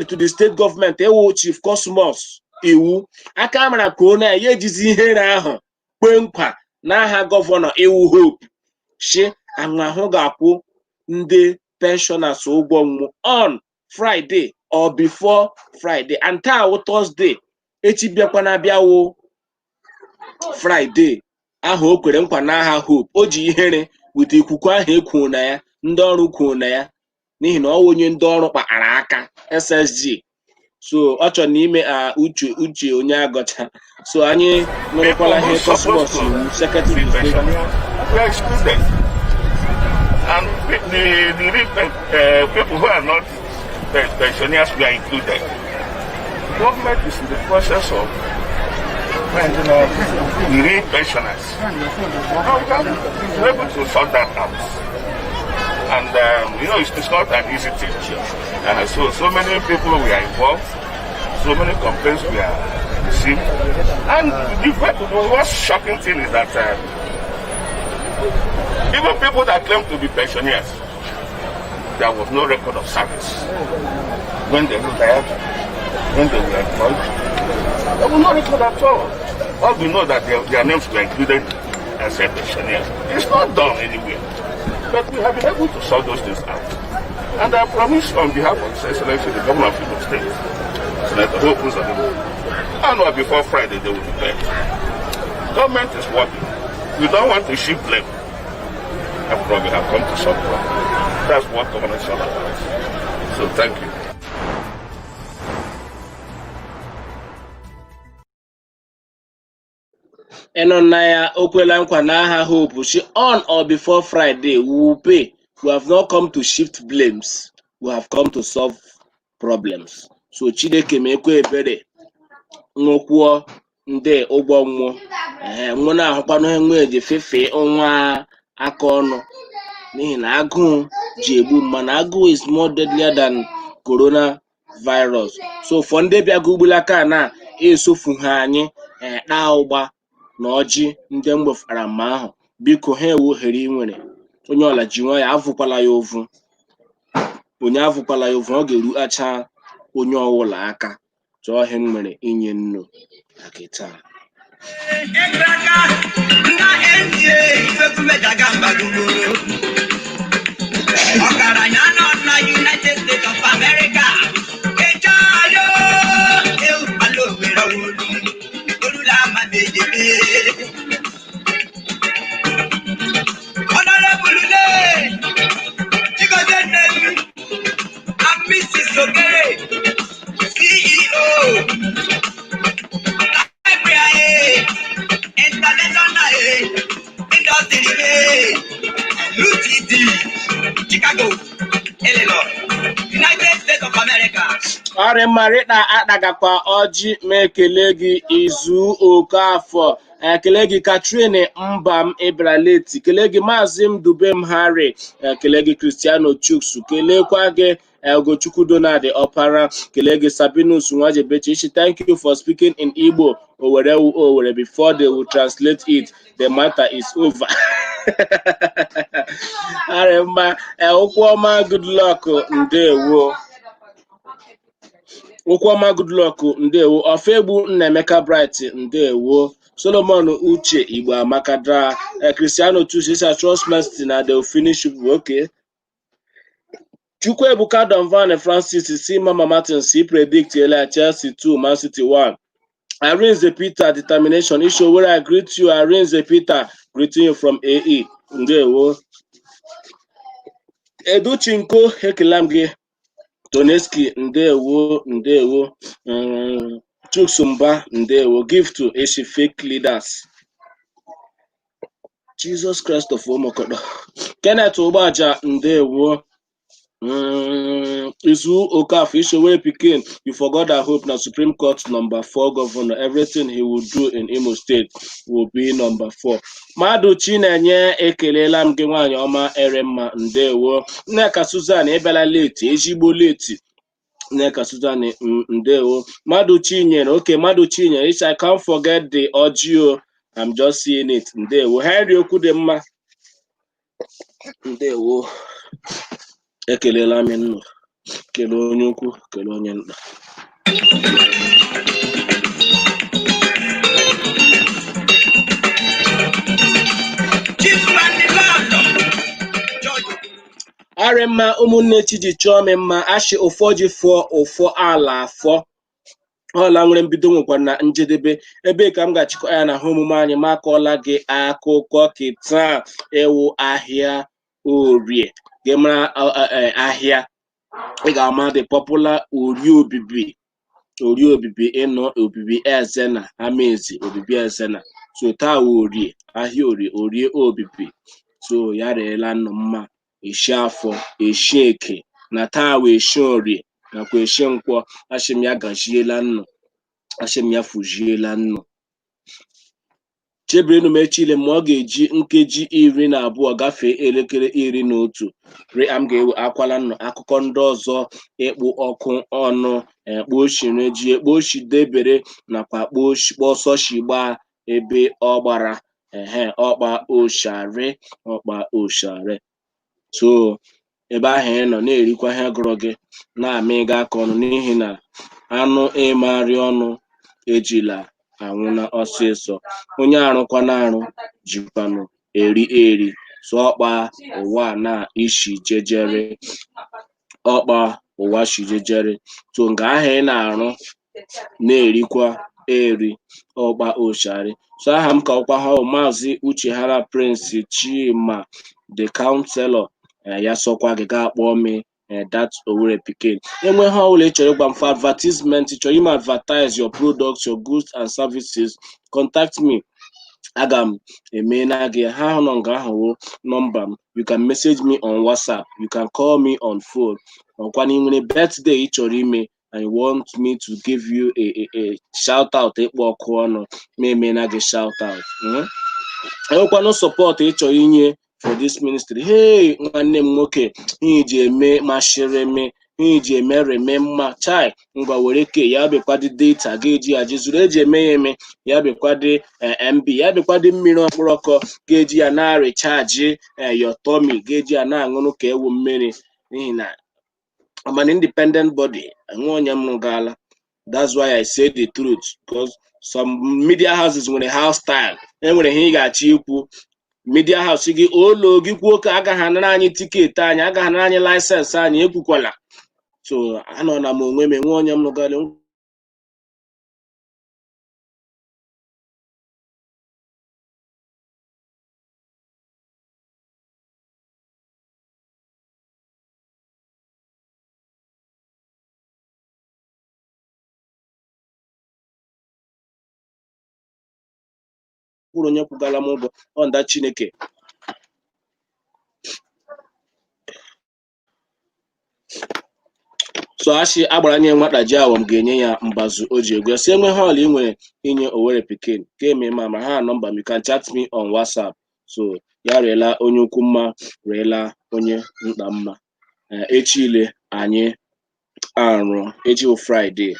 to the state government ewu Chief Cosmos Iwu aka mara ka ọ na ya ejizi ihere ahụ kwe nkwa n'aha gọvanọ iwu Hope shi ahụ ga-akwụ ndị pensioners ụgwọ nwụ on Friday or before Friday. And taa wụ Thursday, echi bịakwa na-abịa Friday ahụ o kwere nkwa n'aha Hope. O ji ihere wit ikuku ahụ ekwuo na ya, ndị ọrụ kwuo na ya, n'ihi na ọ wụ onye ndị ọrụ kpakara aka SSG. So ọ chọrọ n'ime a uche uche onye agọcha. So anyị nụrụkwala ihe Cosmos Iwu, secretary to state were excluded. And the real people who are not pensioners were included. Government is in the process of finding out the real pensioners. Now we can be able to sort that out. And it's not an easy thing. So many people were involved, so many complaints were received. And the most shocking thing is that Even people that claim to be pensioners, there was no record of service. When they retired, when they were employed, there was no record at all. All we know that their names were included as a pensioners. It's not done anywhere. But we have been able to sort those things out. And I promise on behalf of His Excellency, the Governor of Imo State, Senator Hope Uzodimma, I know before Friday they will be paid. Government is working. We don't want to shift blame. After all, we have come to solve problems. That's what government is all about. So thank you. Ịnụ nna ya o kwela nkwa n'aha Hope shi on or before Friday we will pay. We have not come to shift blames. We have come to solve problems. So Chineke mekwa ebere nwụkwuo ndị ụgwọ nwụọ ee nwụ na-ahụkwanụ enwe eji fefee nwa aka ọnụ n'ihi na agụụ ji egbu mma na agụụ is more deadlier than corona virus. So for ndị bịago ugbulaka na esofu ha anyị taa ụgba na ọjị ndị m wefara mma ahụ, biko ha ewu ohere ị nwere, onye ọla ji nwa ya avụkwala ya ovu, onye avụkwala ya ovu, ọ ga-eru acha onye ọwụla aka. Chọọ ihe m nwere inye nnu na taa. Ekraka na NDA ifekwumejaga mbagbugoro. Ọgaranya nọ na United States of America. Echayo ewu ala Owerri olu olula ama mejebe. Honorable Le Chigozie Nnemi and Mrs. Okere, CEO Library International Industry UTD, Chicago, Illinois, United States of America. Ọrịmarịta akpagakwa ọjị ma ekele gị izu Okafọ, ekele gị Katrin Mbam Ibraleti, kele gị Maazị Ndubem Harry, ekele gị Cristiano Chuks, kelekwa gị Ugochukwu Donald Ọpara, kelee gị Sabinus Nwajebechi. Ishi thank you for speaking in Igbo. Owere wu Owere before they will translate it, the matter is over. Arịmma Ụkwụọma good luck, ndewo. Ụkwụọma good luck, ndewo. Ọfegbu Nnaemeka Bright, ndewo. Solomon Uche Igbo Amaka dra. Cristiano Chuks isa trust mercy na they will finish you. Okay. Chukwuebuka Donvan Francis si Mama Martin si predict ele Chelsea 2 Man City 1. Arinze Peter determination Isho where I greet you, Arinze Peter, greeting you from AE. Ndewo. Educhinko ekele m gị. Toneski ndewo ndewo. Chuksumba ndewo. Gift to Eshi fake leaders. Jesus Christ of Omokodo. Kenneth Ugbaja ndewo. Izu Okafor Ishowe Pikin, you forgot that Hope na Supreme Court number 4 governor. Everything he will do in Imo State will be number 4. Madu Chinenye ekelela m gị nwaanyị ọma Eremma ndewo. Nneka Susan ịbịala late, ezigbo late. Nneka Susan ndewo. Madu Chinyere, okay, Madu Chinyere, I can't forget the audio. I'm just seeing it. Ndewo. Henry Okwudemma ndewo. Ekelela m nnụ, kelee onye ukwu, kelee onye nta. Arịmma ụmụnne chi ji chọọ m mma, ashị ụfọ ji fụọ ụfọ ala afọ ọla nwere mbido nwekwa na njedebe. Ebe ka m ga-achịkọ ya na ha omume anyị ma akọọla gị akụkọ kịta ewu ahịa orie gị mara ahịa ị ga-ama the popular orie obibi, orie obibi ịnọ obibi ezena amaezi obibi ezena. So taa orie ahịa orie orie obibi. So ya reela nnụ mma eshi afọ eshi eke na taa wee eshi orie nakwa eshi nkwọ. Ashị m ya gajiela nnụ, ashị m ya fujiela nnụ. Chebirinu m echile ma ọ ga-eji nkeji 12 gafee elekere 11 re am ga-ewe akwala nnụ akụkọ ndị ọzọ ịkpụ ọkụ ọnụ ekposhiri ji ekposhi debere nakwa kpọsọshi gbaa ebe ọ gbara. Ehe, ọkpa oshari, ọkpa oshari. So ebe ahụ ị nọ na-erikwa ihe gụrụ gị, na-amịga aka ọnụ, n'ihi na anụ ịmarị ọnụ ejila anwụna ọsịsọ. Onye arụkwana arụ jikwanụ eri eri. So ọkpa ụwa na ishi jejere, ọkpa ụwa shi jejere. So nga ahụ ị na-arụ na-erikwa eri, ọkpa oshari. So aha m ka ọkwa ha Maazị Uche Hara Prince Chima the counselor. Ya sọkwa gị gaa kpọọ me that Owerri pikin. Enwe ha ọbụla ị chọrọ ịgwa m for advertisement, ị chọrọ ime advertise your products, your goods and services, contact me. Aga m eme na gị ha nọ nga ahụ wụ nọmba m. You can message me on WhatsApp, you can call me on phone. Ọkwa na ị nwere birthday ị chọrọ ime and you want me to give you a shout out, ịkpọ ọkụ ọnụ ma eme na gị shout out. Enwekwanụ support ị chọrọ inye for this ministry. Hey, nwanne m nwoke, ihe iji eme mashirimi, ihe iji eme reme mma chai, ngwa were ke ya bịakwadị data ga-eji ya jizuru eji eme ya eme ya bịakwadị MB ya bịakwadị mmiri ọkpụrọkọ ga-eji ya na-recharge your tummy, ga-eji ya na-aṅụrụ ka ewu mmiri, n'ihi na I'm an independent body, enwe onye m gaala. That's why I say the truth, because some media houses nwere house style. Enwere ihe ị ga-achọ ikwu, media house gị olo gị kwuo ka agaghị anara anyị ticket anyị, agaghị anara anyị license anyị, ekwukwala. So anọ na m onwe m, enwe onye m nụgara. Kwuru onye kwugala m ụgwọ ọ nda Chineke. So asị agbara nye nwata ji awọm ga-enye ya mbazụ o ji egwu ya. Si enwe họl ị nwere inye Owerri pikin ka eme ma ma ha nọmba m, you can chat me on WhatsApp. So ya rịela onye ukwu mma, rịela onye nta mma. Echi ile anyị arụ, echi wụ Friday.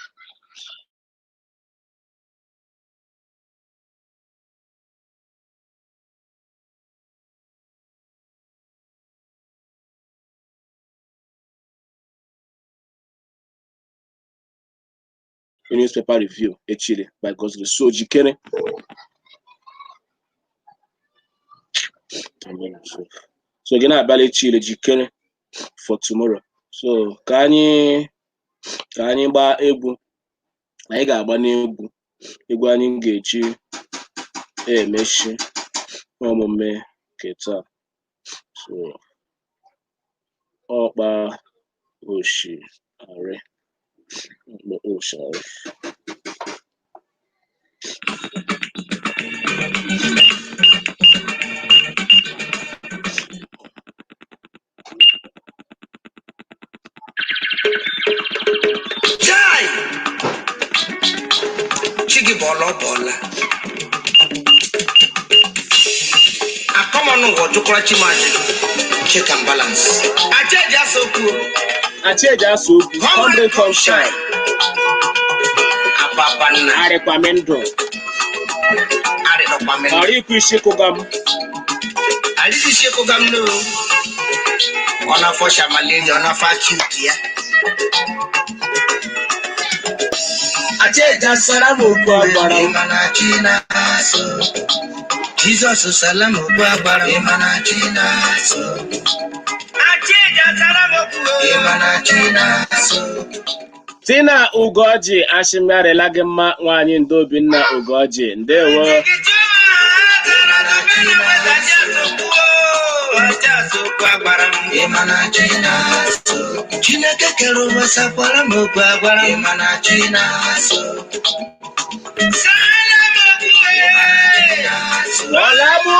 Newspaper review echile by God's grace. So jikere. So gị na-abịala echile, jikere for tomorrow. So ka anyị gbaa egwu, anyị ga-agba n'egwu, egwu anyị ga-eji emechi omume nke taa. So ọkpa oshari, ọkpa oshari. Chai! Chi gị bọọla, ọ bọọla. Akọmọnụ ụwa jụkwara chi m ajụjụ. Check and balance. Acha eji asa okwu. Achieji asa okwu, comrade come shine. Ababa nna. Arịkwa m ndụ. Arịrọkwa m ndụ. Ọrụ ikwu isi kụga m. Alisi isi kụga m n'o. Ọ na-afọ shamalaria, ọ na-afọ acute ya. Achieji asara m okwu agbara m. Ịma na chi na-asụ. Jizọs sala m okwu agbara m. Ịma na chi na-asụ. Achieji asara m okwu. Ịma na chi na-asụ. Tina Ugoji ashịmịarịla gị mma, nwaanyị ndo Obinna Ugoji, ndewo. Chineke kere ụwa sakwara m okwu agwara m. Ịma na chi na-asụ. Ọla bụ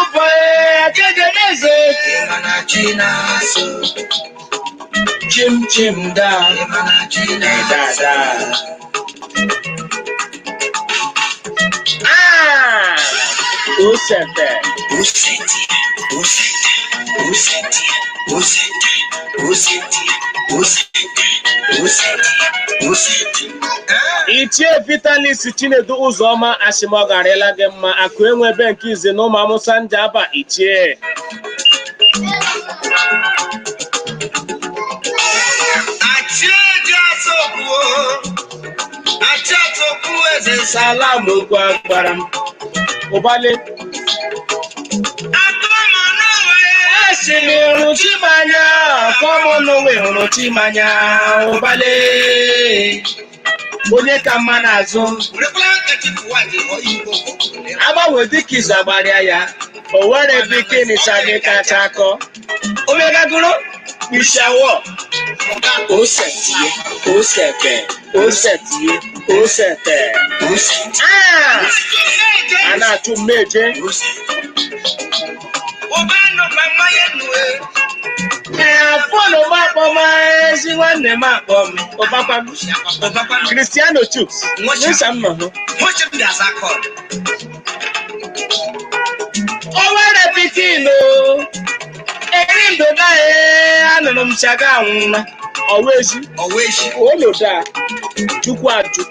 Achieji n'eze. Ịma na chi na-asụ. Chim chim da. Ịma na chi Da na-asụ. da. Ah! Osete. Osete, osete, osete, osete, osete, osete, osete, osete. Ichie Vitalis Chinedu Ụzọma, ashịmọgarịla gị mma. Akụ enwebe nke ize na ụmụ amụsa njaba ichie. Salam okwu agbara m ụbalị. Asị m hụrụ chimanya kọmọnụwe, hụrụ chimanya ụbalị, onye ka mma n'azụ agbanwe dịka izu agbarịa ya. O were bikini chadị kacha akọ omegagoro ishawo osetie osete osetie osete. Ah! A na-achụ mmeje. Ee, fonu m akpọm, ezi nwanne m akpọ m ụbakwa m. Cristiano Chuks n'ịsa m nọ hụ. O were pikin o eri ndoda. Ee, anụrụ m chaga anwụla ọwa ezi oloda chukwu ajụ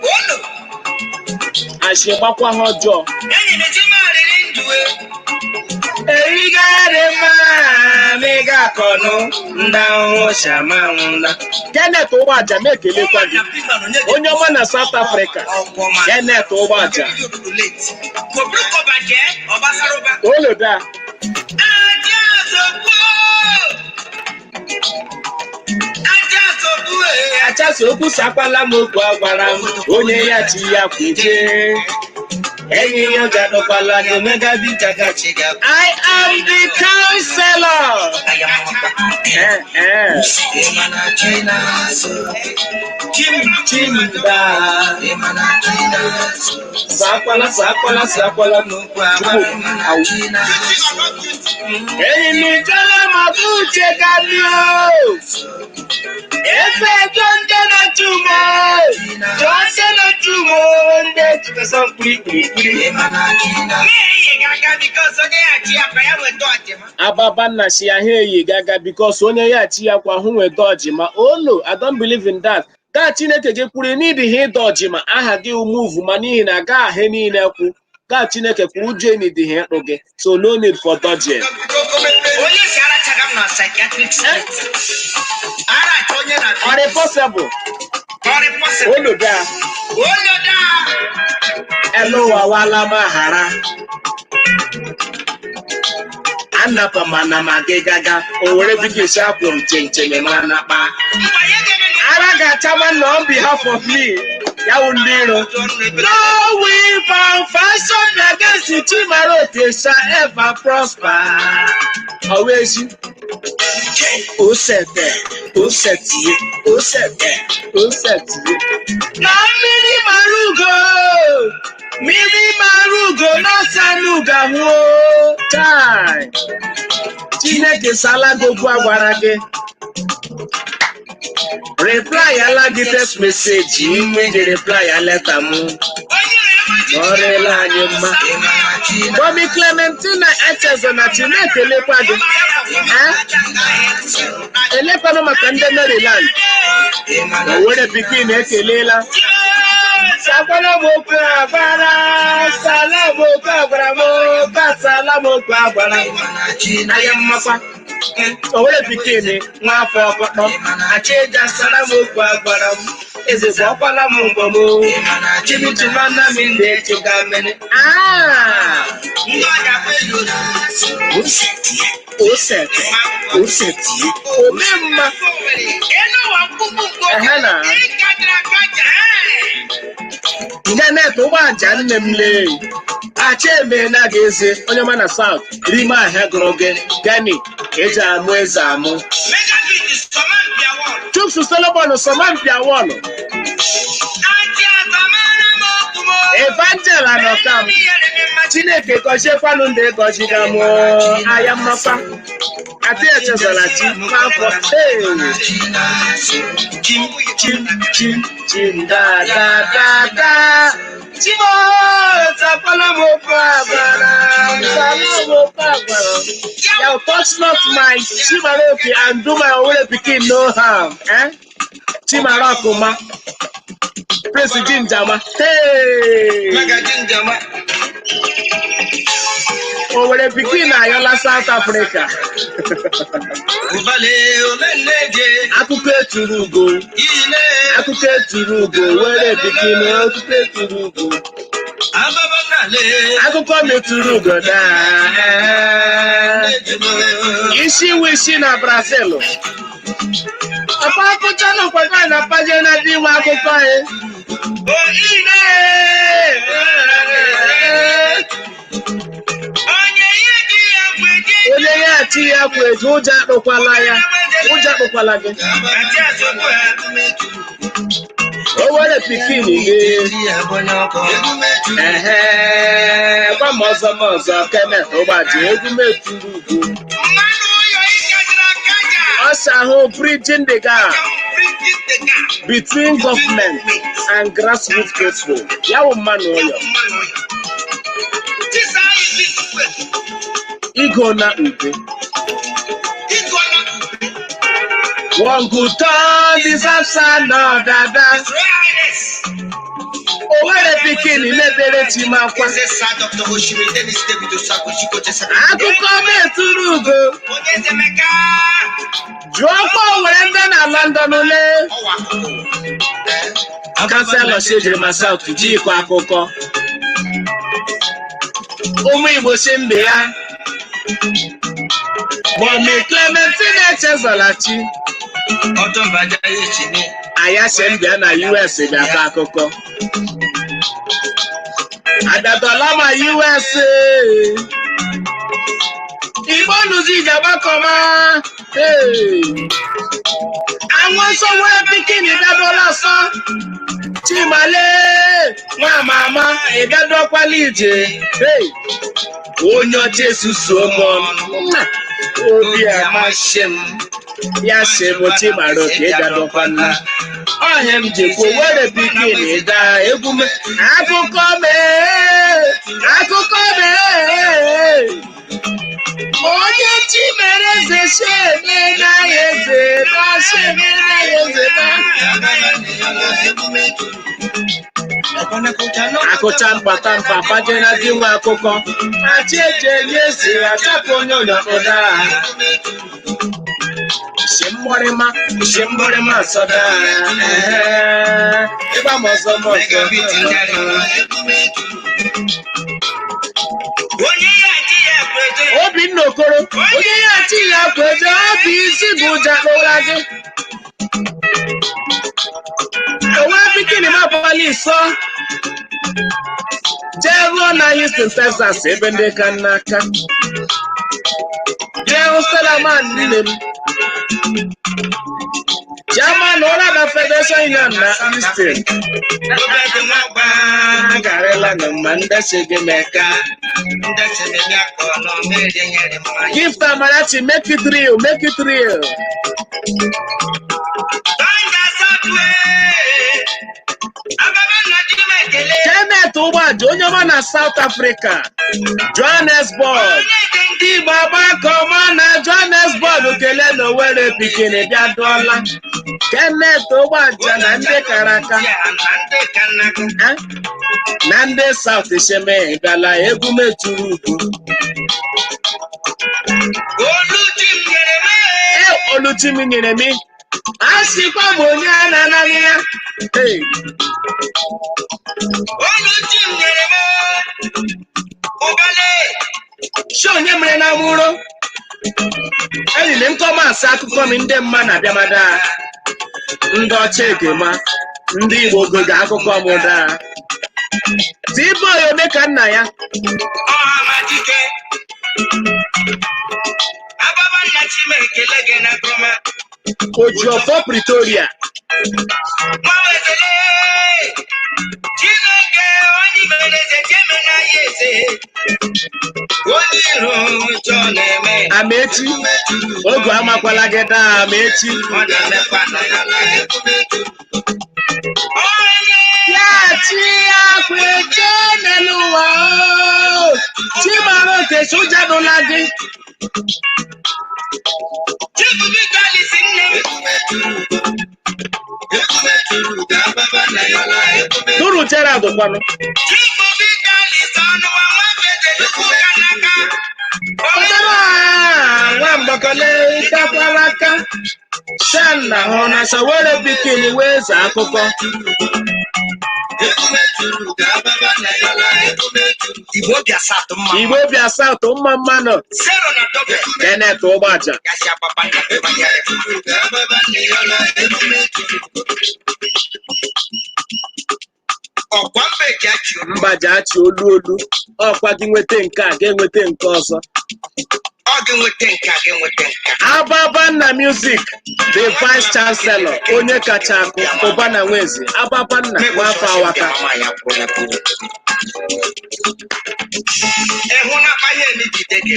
asị gbakwa ha ọjọọ. Erigharị mma mega akọnụ ndị ahụhụ shama nwụla. Kenneth Ụgbaja, na-ekelekwa gị, onye ọma na South Africa. Kenneth Ụgbaja oloda. Achasa okwu sakwala m okwu agwara m onye ya chi ya kweje enyi ya gadọkwala gị omega bijaga. I am the counselor. Eh, eh. Chimba sakwala sakwala sakwala n'okwu chukwu awu. Enyi m jọrọ maka uche gani o. Efe jọ ndị na-achụ m o. Jọ ndị na-achụ m o. Ndị chịkọsọ mkpirikpirikpiri. Ababa nna si ya ha eyi gaga because onye ya chi ya kwa hụ nwe dọji ma. Oh no, I don't believe in that. Gaa Chineke gị kwuru n'idi ha ịdọji ma aha gị move ma n'ihi na gaa ahịa niile kwu gaa Chineke kwuru ụjọ enidi ha ịkpụ gị, so no need for dodging. Ọ dị possible? Oloda elu ụwa wala mahara anapa mana ma gị gaga o were bikisi akwụrụ chenchene ma nakpa ara ga-achama na on behalf of me ya wụ ndị iro. No weapon fashioned against Chimaroke shall ever prosper. Ọwa ezi osete osetie osete osetie na mmiri mara ugo, mmiri mara ugo n'ọsanụ ga-ahụ chai. Chineke sala gị okwu agwara gị, reply ala gị text message iji reply ya leta m. Ọ rịela anyị mma. Bobby Clementina Echezo na Chineke elekwa gị. Eh? Elekwanụ maka ndị Maryland Owere pikin ekelela. Sakwala m okwu agbara, sala m okwu agwara m, kasala m okwu agwara m. Anya mmakwa Owere pikin nwa afọ ọkpọkpọ achịja sara m okwu agwara m eze gbọkwala m mbọ m chibichimana m ndị echuga mmiri. Ah! Osete osetie ome mma. Ehe na Janet ụgbọaja nne m lee acha emena gị eze onye ọma na South rime ahịa gụrụ gị gani eji amụ eze amụ. Chuks Solomon Sọmampia wọlụ Evangel anọkam. Chineke gọziekwanụ ndị gọziga m ahịa mmakpa ati echezọla chi afọ. Hey! Chim chim chim chim da da da da chimo takwala m okwu agbara tala m okwu agbara. Thou touch not my Chimaroke and do my Owere pikin no harm, eh? Chimarokuma. Prince Jinjama. Hey! Owere pikin ayọla South Africa. Akụkọ eturu ugo. Akụkọ eturu ugo. Owere pikin, akụkọ eturu ugo. Akụkọ metụrụ ugo na isi wishi na Brazil. Ọpa akụcha na nkwado na paje na dị nwe akụkọ anyị. Onye ya achị ya kwa eji ụjọ akpụkwala ya. Ụjọ akpụkwala gị. Owere pikin gị. Ehe, gwa m ọzọ m ọzọ Kenneth Ụgbaji egwu metụrụ ugo. Ọsọ ahụ, bridging the gap between government and grassroots people. Ya wụ mmanụ ụyọ. Igo na ube. One good turn deserves another. Owere pikin mebere Chimakwa. Akụkọ metụrụ ugo. Jụọkwa Owere ndị na London ole. Councillor Shejirima South ji ịkọ akụkọ. Ụmụ Igbo si mbe ya. Mummy Clementine Echezọlachi. Aya si mbịa na US bịakọ akụkọ. Abịadọla ma US. Igbo nụzi ije agbakọma. Hey! Àwọn sọwọ́ pikin ìdádọ́lá sọ. Chimale nwa mama ịbịadọkwala ije. Hey! Onye ọcha esusuo m ọnụ. Obi amasị m. Ya sị m Chimara oke ịbịadọkwana. Ọhịa m jikwa were pikin daa egwu m. Akụkọ mee! Akụkọ mee! Onye chi mere eze si eme na ya eze na si eme na ya eze na. Akụcha mpata mpa faje na di nwa akụkọ. Achị eji enye eze achapụ onye ụlọ Si mgbọrịma, si mgbọrịma sọda. Ịgba m ọzọ m ọzọ. Obinna Okoro, onye ya achị ya kwa eje, ọ bụ isi bụ ụja kpụra gị. Owe pikin m abalị isọ. Jee ruo na Houston, Texas, ebe ndị ka n'aka. Jee hụ Stella nne m. Chairman ụra na Federation Union na Houston. Agarịla na mma ndesi gị meka. Gift Amarachi, make it real, make it real. Kenneth Ụgbaji, onye ọma na South Africa, Johannesburg. Ndị Igbo agbakọma na Johannesburg kelee na Owerri pikin bịa dụọla. Kenneth Ụgbaja na ndị kara aka. Eh? Na ndị South Sheme bịala egwu metụrụ ugo. E oluchi m nyere m. A sịkwa m onye a na-anaghị ya. Hey. Chi onye mere na mụrụ. Eriri nkọmasị akụkọ m ndị mma na-abịamada. Ndị ọcha egema, ndị Igbo gogo akụkọ m daa. T-Boy ome ka nna ya. Ojiọfọ Pretoria. Amaechi, oge amakwala gị daa Amaechi. Ya chi akwa eche n'elu ụwa o. Chimara oke soja nụla gị. Duru Gerald kwanụ. Ọdara nwa mgbakọle takwara aka shan na hụ na Sowore pikin wee zaa akụkọ. Igbo bịa satụ mma. Igbo bịa South mma mmanụ. Zero na double. Kenneth Ụgbaja. Gasị agbapa na ọkwa mba eji achị olu. Mba ji achị olu olu. Ọkwa gị nweta nke a ga-enweta nke ọzọ. Ọ gị nweta nke a gị nweta nke a. Ababanna Music, the Vice Chancellor, onye kacha akụ Ụbana Nweze, Ababanna nwafọ awaka. Ịhụ na akpa ihe n'ijide gị.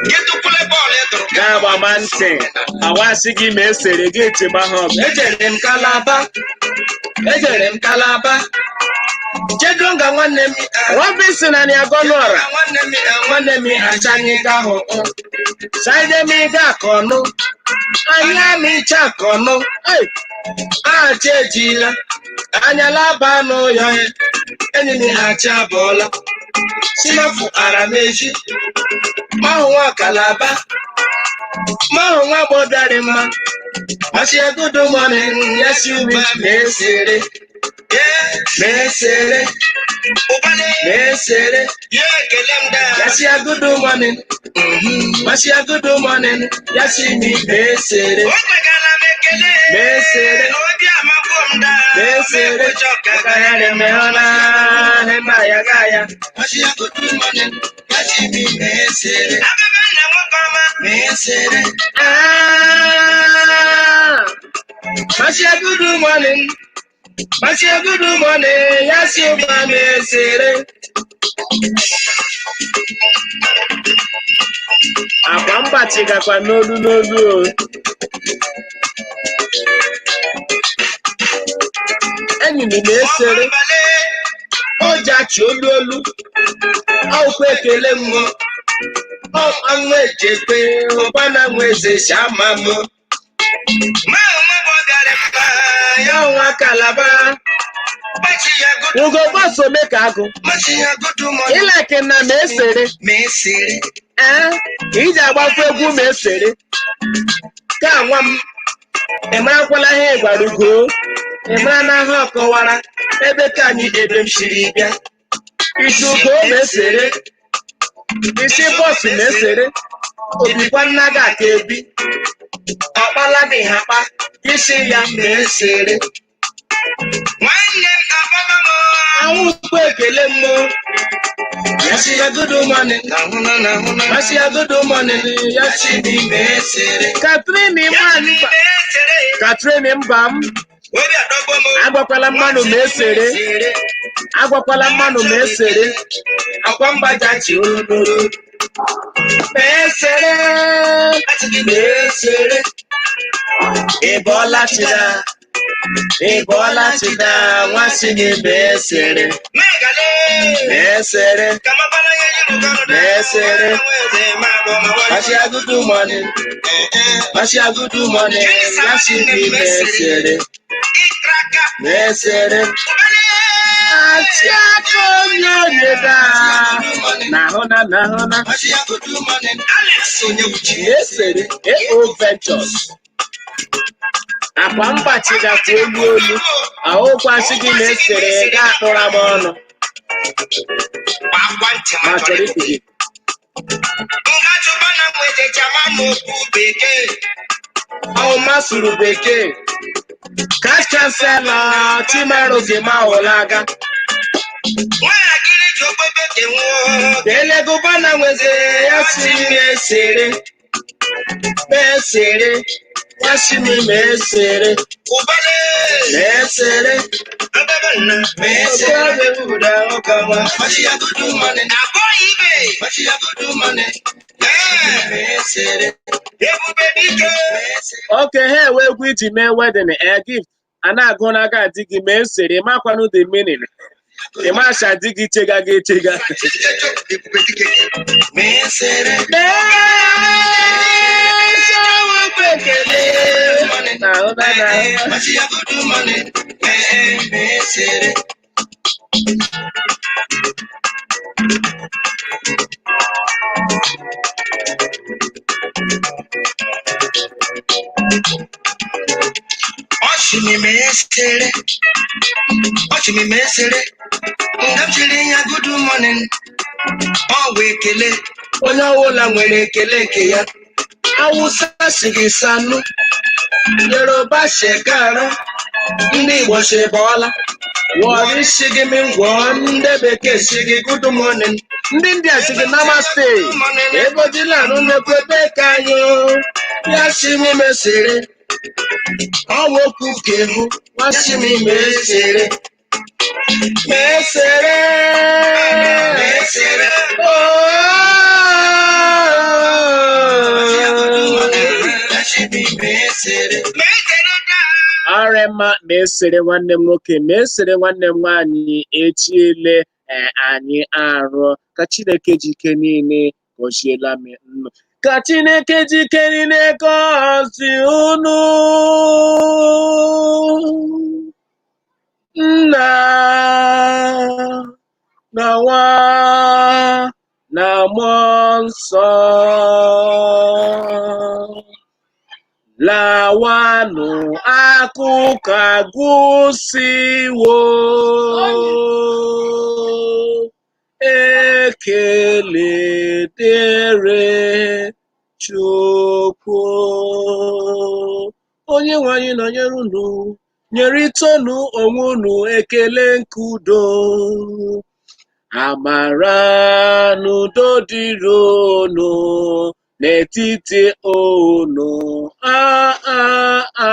Gị tụkwule bọọlụ ị tụrụ. Ga-agbama ntị, awasị gị ma esere gị echema ha ọgụ. Ejere m Kalaba, ejere m Kalaba, jedo nga nwanne m Robinson na Niagonora, nwanne m nwanne m achanyị ga hụ Saidemiga akọnụ, anya m iche akọnụ. Ei, Acha ejila anya laba n'ụyọ ya, enyi m acha abọọla sinafụ ara m eji mahụ nwa Kalaba, mahụ nwa gbọbịarị mma masị good morning ya si ubi ma esere ma esere Ụbale. ma esere. Ya ekele m daa. Ya si good morning, masị good morning ya si mi ma esere. O kwegara m ekele. Ma esere. Obi amagbuo m daa. Ma esere. Mekpocha ọka. Ọkagharị mehụna hema ya ga ya. Ababa nna nwoke ọma. Ah, masị good morning, masị good morning ya si ụba ma esere. Akwa mgbachi gakwa n'olu n'olu o. Enyi m na-esere. Ọbambale. O ji achị olu olu, ọkwa ekele mmụọ, ọnwa ejekwe ụbana nwa eze si ama m. Ma onwe bụ ọbịara mba. Ya ọnwa Kalaba. Machi ya good. Ugo bọs ome ka agụ. Machi ya good morning. Ịlaki na ma esere. Ma esere. Ee, ka iji agbakwa egwu ma esere. Ka nwa m, Ị marakwala ihe ị gwara Ugo? Ị mara na ha ọkọwara ebe ka anyị ebe m siri bịa. Isi Ugo ma esere. Isi bọs ma esere. Obikwa nna gị aka ebi, ọkpala dị ha kpa isi ya ma esere. Nwanne m akpọba m. Anwụ ukwu ekele mmụọ ya si ya good morning, Na hụna na hụna. masị ya good morning ya si m ma esere. Katrin Ya mba, si ma esere. Katrin mba m, Obi adọgbo m. agwakwala mmanụ ma esere. Agwakwala mmanụ ma esere. Akwa mgbajachi ololo ma esere, ma esere. Ị bọọla chida, ị bọọla chida, nwa si gị ma esere. Megale. Ma esere. Kamabala ya yiru kọrọ. Ma esere. Masị ya good morning, masị ya good morning ya si gị ma esere. Ikraka. Ma esere. Ụbale. Achị aka onye onye daa. Na hụ na na hụ na. Alex Onyewuchi. Na-esere AO Ventures. Akwa mgbachi gakwa olu olu. Ahụkwasị gị na-esere ga akpụra m ọnụ. Gbakwa ntị Ma ma chọrọ chọrọ ikwu gị. Nga chụba na mwete chama n'okwu bekee. Ọma sụrụ bekee. Cash Chancellor Chimaroke Mawolaga. Nwatakịrị ji okpe bekee nwụọ. Elegụbana nweze ya si m esere. Ma esere. Ya si m ma esere. Ụbale. Ma esere. Ababa nna. Ma esere. Okorobịa nwoke ọma. Abụọ ibe. Ee. Ma esere. Ebube dike. Oke ha ewe egwu iji mee wedding air gift. A na-agụ n'aka di gị ma esere makwanụ the meaning. Ịmasha di gị chega gị echega. Ebube dike. Ma esere. Na Ahụla na Eh, eh, ya good morning. Eh, eh, mesere. Ọ sị m mesere. Ọ sị m mesere. Nga m sịrị ya good morning. Ọ wụ ekele. Onye ọbụla nwere ekele nke ya. Awụsa sị gị sannu. Yoruba sị kaaro. Ndị Igbo sị bọọla. Warri sị gị ngwọ. Ndị Bekee sị gị good morning. Ndị India sị gị namaste. Ego dịla arụ nnekwu ebe ka anyị o. Ya sị m mesere. Ọ wụ okwu nke hụ. Ya sị m mesere. Mesere. Mesere. Oh. Ya sị m mesere. Ọrịa ma esere nwanne m nwoke, ma esere nwanne m nwaanyị, echiele ee anyị arụ. Ka Chineke ji ike niile gọziela m nnụ. Ka Chineke ji ike niile gọzie unu, Nna na Nwa na Mmụọ Nsọ. Lawanụ, akụkọ agwụsiwo. Ekele dịrị Chukwu. Onye nwe anyị nọnyere unu. Nyerịtanụ onwe unu ekele nke udo. Amara n'udo dịrị unu n'etiti unu. A a a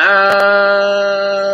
a.